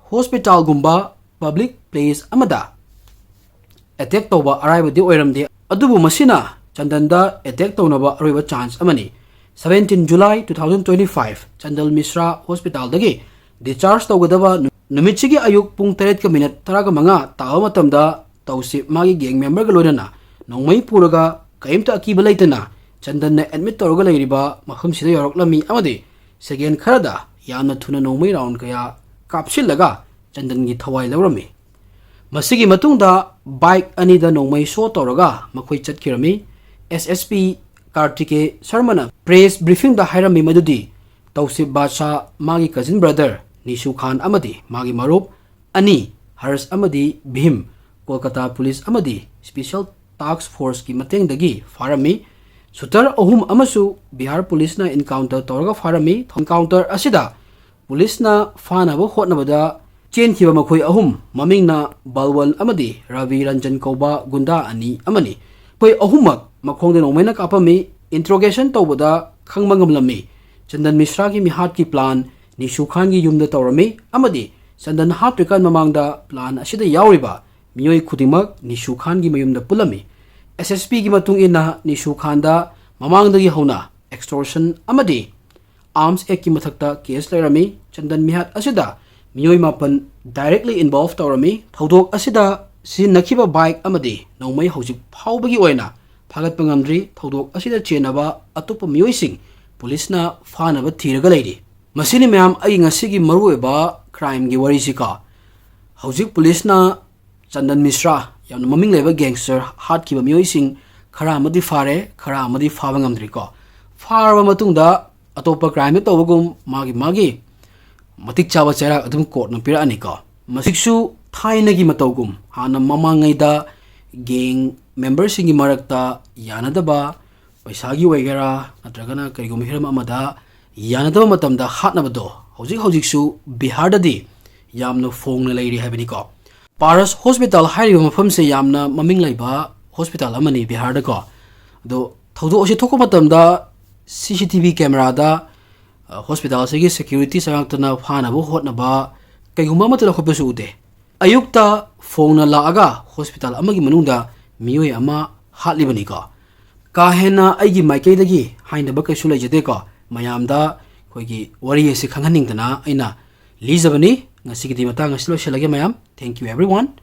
ꯍꯣꯁꯄꯤꯇꯥꯜꯒꯨꯝꯕ ꯄꯕ꯭ꯂꯤꯛ ꯄ꯭ꯂꯦꯁ ꯑꯃꯗ ꯑꯦꯇꯦꯛ ꯇꯧꯕ ꯑꯔꯥꯏꯕꯗꯤ ꯑꯣꯏꯔꯝꯗꯦ, ꯑꯗꯨꯕꯨ ꯃꯁꯤꯅ ꯆꯟꯗꯟꯗ ꯑꯦꯇꯦꯛ ꯇꯧꯅꯕ ꯑꯔꯣꯏꯕ ꯆꯥꯟꯁ ꯑꯃꯅꯤ꯫ Seventeen July two thousand twenty five, Chandan Mishra ꯍꯣꯁꯄꯤꯇꯥꯜꯗꯒꯤ ꯗꯤꯁꯆꯥꯔꯖ ꯇꯧꯒꯗꯕ ꯅꯨ-, ꯅꯨꯃꯤꯠꯁꯤꯒꯤ ꯑꯌꯨꯛ ꯄꯨꯡ ꯇꯔꯦꯠꯀ ꯃꯤꯅꯠ ꯇꯔꯥꯒ ꯃꯉꯥ ꯇꯥꯕ ꯃꯇꯝꯗ ꯇꯧꯁꯤꯞ ꯃꯥꯒꯤ ꯒꯦꯡ ꯃꯦꯝꯕꯔꯒ ꯂꯣꯏꯅꯅ ꯅꯣꯡꯃꯩ ꯄꯨꯔꯒ ꯀꯔꯤꯝꯇ ꯑꯀꯤꯕ ꯂꯩꯇꯅ ꯆꯟꯗꯟꯅ ꯑꯦꯗꯃꯤꯠ ꯇꯧꯔꯒ ꯂꯩꯔꯤꯕ ꯃꯐꯝꯁꯤꯗ ꯌꯧꯔꯛꯂꯝꯃꯤ ꯑꯃꯗꯤ ꯁꯦꯀꯦꯟ ꯈꯔꯗ ꯌꯥꯝꯅ ꯊꯨꯅ ꯅꯣꯡꯃꯩ ꯔꯥꯎꯟ ꯀꯌꯥ ꯀꯥꯞꯁꯤꯜꯂꯒ ꯆꯟꯗꯟꯒꯤ ꯊꯋꯥꯏ ꯂꯧꯔꯝꯃꯤ꯫ ꯃꯁꯤꯒꯤ ꯃꯇꯨꯡꯗ ꯕꯥꯏꯛ ꯑꯅꯤꯗ ꯅꯣꯡꯃꯩ ꯁꯣ ꯇꯧꯔꯒ ꯃꯈꯣꯏ ꯆꯠꯈꯤꯔꯝꯃꯤ꯫ ꯑꯦꯁ ꯑꯦꯁ ꯄꯤ ꯀꯥꯔꯇꯤꯀꯦ ꯁꯔꯃꯅ ꯄ꯭ꯔꯦꯁ ꯕ꯭ꯔꯤꯐꯤꯡꯗ ꯍꯥꯏꯔꯝꯃꯤ ꯃꯗꯨꯗꯤ ꯇꯧꯁꯤꯞ ꯕꯥꯗꯁꯥ, ꯃꯥꯒꯤ ꯀꯖꯤꯟ ꯕ꯭ꯔꯗꯔ ꯅꯤꯁꯨ ꯈꯥꯟ ꯑꯃꯗꯤ ꯃꯥꯒꯤ ꯃꯔꯨꯞ ꯑꯅꯤ ꯍꯔꯁ ꯑꯃꯗꯤ ꯚꯤꯝ ꯀꯣꯜꯀꯇꯥ ꯄꯨꯂꯤꯁ ꯑꯃꯗꯤ ꯁ꯭ꯄꯦꯁꯤꯌꯦꯜ ꯇꯥꯁꯛ ꯐꯣꯔꯁꯀꯤ ꯃꯇꯦꯡꯗꯒꯤ ꯐꯥꯔꯝꯃꯤ꯫ ꯁꯨꯇꯔ ꯑꯍꯨꯝ ꯑꯃꯁꯨ ꯕꯤꯍꯥꯔ ꯄꯨꯂꯤꯁꯅ ꯏꯟꯀꯥꯎꯟꯇꯔ ꯇꯧꯔꯒ ꯐꯥꯔꯝꯃꯤ꯫ ꯏꯟꯀꯥꯎꯟꯇꯔ ꯑꯁꯤꯗ ꯄꯨꯂꯤꯁꯅ ꯐꯥꯅꯕ ꯍꯣꯠꯅꯕꯗ ꯆꯦꯟꯈꯤꯕ ꯃꯈꯣꯏ ꯑꯍꯨꯝ, ꯃꯃꯤꯡꯅ ꯕꯜꯋꯟ ꯑꯃꯗꯤ ꯔꯕꯤ ꯔꯟꯖꯟ ꯀꯧꯕ ꯒꯨꯟꯗꯥ ꯑꯅꯤ ꯑꯃꯅꯤ꯫ ꯃꯈꯣꯏ ꯑꯍꯨꯝꯃꯛ ꯃꯈꯣꯡꯗ ꯅꯣꯡꯃꯩꯅ ꯀꯥꯞꯄꯝꯃꯤ꯫ ꯏꯟꯇ꯭ꯔꯣꯒꯦꯁꯟ ꯇꯧꯕꯗ ꯈꯪꯕ ꯉꯝꯂꯝꯃꯤ꯫ ꯆꯟꯗꯟ ꯃꯤꯁ꯭ꯔꯥꯒꯤ ꯃꯤꯍꯥꯠꯀꯤ ꯄ꯭ꯂꯥꯟ ꯅꯤꯁꯨ ꯈꯥꯟꯒꯤ ꯌꯨꯝꯗ ꯇꯧꯔꯝꯃꯤ ꯑꯃꯗꯤ ꯆꯟꯗꯟ ꯍꯥꯠꯇ꯭ꯔꯤꯀꯥꯟ ꯃꯃꯥꯡꯗ ꯄ꯭ꯂꯥꯟ ꯑꯁꯤꯗ ꯌꯥꯎꯔꯤꯕ ꯃꯤꯑꯣꯏ ꯈꯨꯗꯤꯡꯃꯛ ꯅꯤꯁꯨ ꯈꯥꯟꯒꯤ ꯃꯌꯨꯝꯗ ꯄꯨꯜꯂꯝꯃꯤ꯫ ꯑꯦꯁ ꯑꯦꯁ ꯄꯤꯒꯤ ꯃꯇꯨꯡ ꯏꯟꯅ ꯅꯤꯁꯨ ꯈꯥꯟꯗ ꯃꯃꯥꯡꯗꯒꯤ ꯍꯧꯅ ꯑꯦꯛꯁꯇꯣꯔꯁꯟ ꯑꯃꯗꯤ ꯑꯥꯔꯝꯁ ꯑꯦꯛꯀꯤ ꯃꯊꯛꯇ ꯀꯦꯁ ꯂꯩꯔꯝꯃꯤ꯫ ꯆꯟꯗꯟ ꯃꯤꯍꯥꯠ ꯑꯁꯤꯗ ꯃꯤꯑꯣꯏ ꯃꯥꯄꯟ ꯗꯥꯏꯔꯦꯛꯂꯤ ꯏꯟꯚꯣꯜꯚ ꯇꯧꯔꯝꯃꯤ꯫ ꯊꯧꯗꯣꯛ ꯑꯁꯤꯗ ꯁꯤꯖꯤꯟꯅꯈꯤꯕ ꯕꯥꯏꯛ ꯑꯃꯗꯤ ꯅꯣꯡꯃꯩ ꯍꯧꯖꯤꯛ ꯐꯥꯎꯕꯒꯤ ꯑꯣꯏꯅ ꯐꯥꯒꯠꯄ ꯉꯝꯗ꯭ꯔꯤ꯫ ꯊꯧꯗꯣꯛ ꯑꯁꯤꯗ ꯆꯦꯟꯅꯕ ꯑꯇꯣꯞꯄ ꯃꯤꯑꯣꯏꯁꯤꯡ ꯄꯨꯂꯤꯁꯅ ꯐꯥꯅꯕ ꯊꯤꯔꯒ ꯂꯩꯔꯤ꯫ ꯃꯁꯤꯅꯤ ꯃꯌꯥꯝ ꯑꯩꯒꯤ ꯉꯁꯤꯒꯤ ꯃꯔꯨꯑꯣꯏꯕ ꯀ꯭ꯔꯥꯏꯝꯒꯤ ꯋꯥꯔꯤꯁꯤꯀꯣ, ꯍꯧꯖꯤꯛ ꯄꯨꯂꯤꯁꯅ ꯆꯟꯗꯟ ꯃꯤꯁ꯭ꯔꯥ, ꯌꯥꯝꯅ ꯃꯃꯤꯡ ꯂꯩꯕ ꯒꯦꯡꯁꯇꯔ, ꯍꯥꯠꯈꯤꯕ ꯃꯤꯑꯣꯏꯁꯤꯡ ꯈꯔ ꯑꯃꯗꯤ ꯐꯥꯔꯦ, ꯈꯔ ꯑꯃꯗꯤ ꯐꯥꯕ ꯉꯝꯗ꯭ꯔꯤꯀꯣ꯫ ꯐꯥꯔꯕ ꯃꯇꯨꯡꯗ ꯑꯇꯣꯞꯄ ꯀ꯭ꯔꯥꯏꯝꯗ ꯇꯧꯕꯒꯨꯝ ꯃꯥꯒꯤ ꯃꯥꯒꯤ ꯃꯇꯤꯛ ꯆꯥꯕ ꯆꯩꯔꯥꯛ ꯑꯗꯨꯝ ꯀꯣꯔꯠꯅ ꯄꯤꯔꯛꯑꯅꯤꯀꯣ꯫ ꯃꯁꯤꯁꯨ ꯊꯥꯏꯅꯒꯤ ꯃꯇꯧꯒꯨꯝ ꯍꯥꯟꯅ ꯃꯃꯥꯡꯉꯩꯗ ꯒꯦꯡ ꯃꯦꯝꯕꯔꯁꯤꯡꯒꯤ ꯃꯔꯛꯇ ꯌꯥꯅꯗꯕ, ꯄꯩꯁꯥꯒꯤ ꯑꯣꯏꯒꯦꯔꯥ ꯅꯠꯇ꯭ꯔꯒꯅ ꯀꯔꯤꯒꯨꯝꯕ ꯍꯤꯔꯝ ꯑꯃꯗ ꯌꯥꯅꯗꯕ ꯃꯇꯝꯗ ꯍꯥꯠꯅꯕꯗꯣ ꯍꯧꯖꯤꯛ ꯍꯧꯖꯤꯛꯁꯨ ꯕꯤꯍꯥꯔꯗꯗꯤ ꯌꯥꯝꯅ ꯐꯣꯡꯅ ꯂꯩꯔꯤ ꯍꯥꯏꯕꯅꯤꯀꯣ꯫ ꯄꯥꯔꯁ ꯍꯣꯁꯄꯤꯇꯥꯜ ꯍꯥꯏꯔꯤꯕ ꯃꯐꯝꯁꯦ ꯌꯥꯝꯅ ꯃꯃꯤꯡ ꯂꯩꯕ ꯍꯣꯁꯄꯤꯇꯥꯜ ꯑꯃꯅꯤ ꯕꯤꯍꯥꯔꯗꯀꯣ꯫ ꯑꯗꯣ ꯊꯧꯗꯣꯛ ꯑꯁꯤ ꯊꯣꯛꯄ ꯃꯇꯝꯗ ꯁꯤ ꯁꯤ ꯇꯤ ꯚꯤ ꯀꯦꯃꯦꯔꯥꯗ, ꯑ, ꯍꯣꯁꯄꯤꯇꯥꯜ ꯑꯁꯤꯒꯤ ꯁꯦꯀ꯭ꯌꯨꯔꯤꯇꯤ ꯆꯪꯉꯛꯇꯅ ꯐꯥꯅꯕ ꯍꯣꯠꯅꯕ ꯀꯩꯒꯨꯝꯕ ꯑꯃꯠꯇ ꯂꯧꯈꯠꯄꯁꯨ ꯎꯗꯦ꯫ ꯑꯌꯨꯛꯇ ꯐꯣꯡꯅ ꯂꯥꯛꯑꯒ ꯍꯣꯁꯄꯤꯇꯥꯜ ꯑꯃꯒꯤ ꯃꯅꯨꯡꯗ ꯃꯤꯑꯣꯏ ꯑꯃ ꯍꯥꯠꯂꯤꯕꯅꯤꯀꯣ꯫ ꯀꯥ ꯍꯦꯟꯅ ꯑꯩꯒꯤ ꯃꯥꯏꯀꯩꯗꯒꯤ ꯍꯥꯏꯅꯕ ꯀꯩꯁꯨ ꯂꯩꯖꯗꯦꯀꯣ꯫ ꯃꯌꯥꯝꯗ ꯑꯩꯈꯣꯏꯒꯤ ꯋꯥꯔꯤ ꯑꯁꯤ ꯈꯪꯍꯟꯅꯤꯡꯗꯅ ꯑꯩꯅ ꯂꯤꯖꯕꯅꯤ꯫ ꯉꯁꯤꯒꯤꯗꯤ ꯃꯇꯥꯡ ꯑꯁꯤ ꯂꯣꯏꯁꯤꯜꯂꯒꯦ ꯃꯌꯥꯝ꯫ Thank you everyone꯫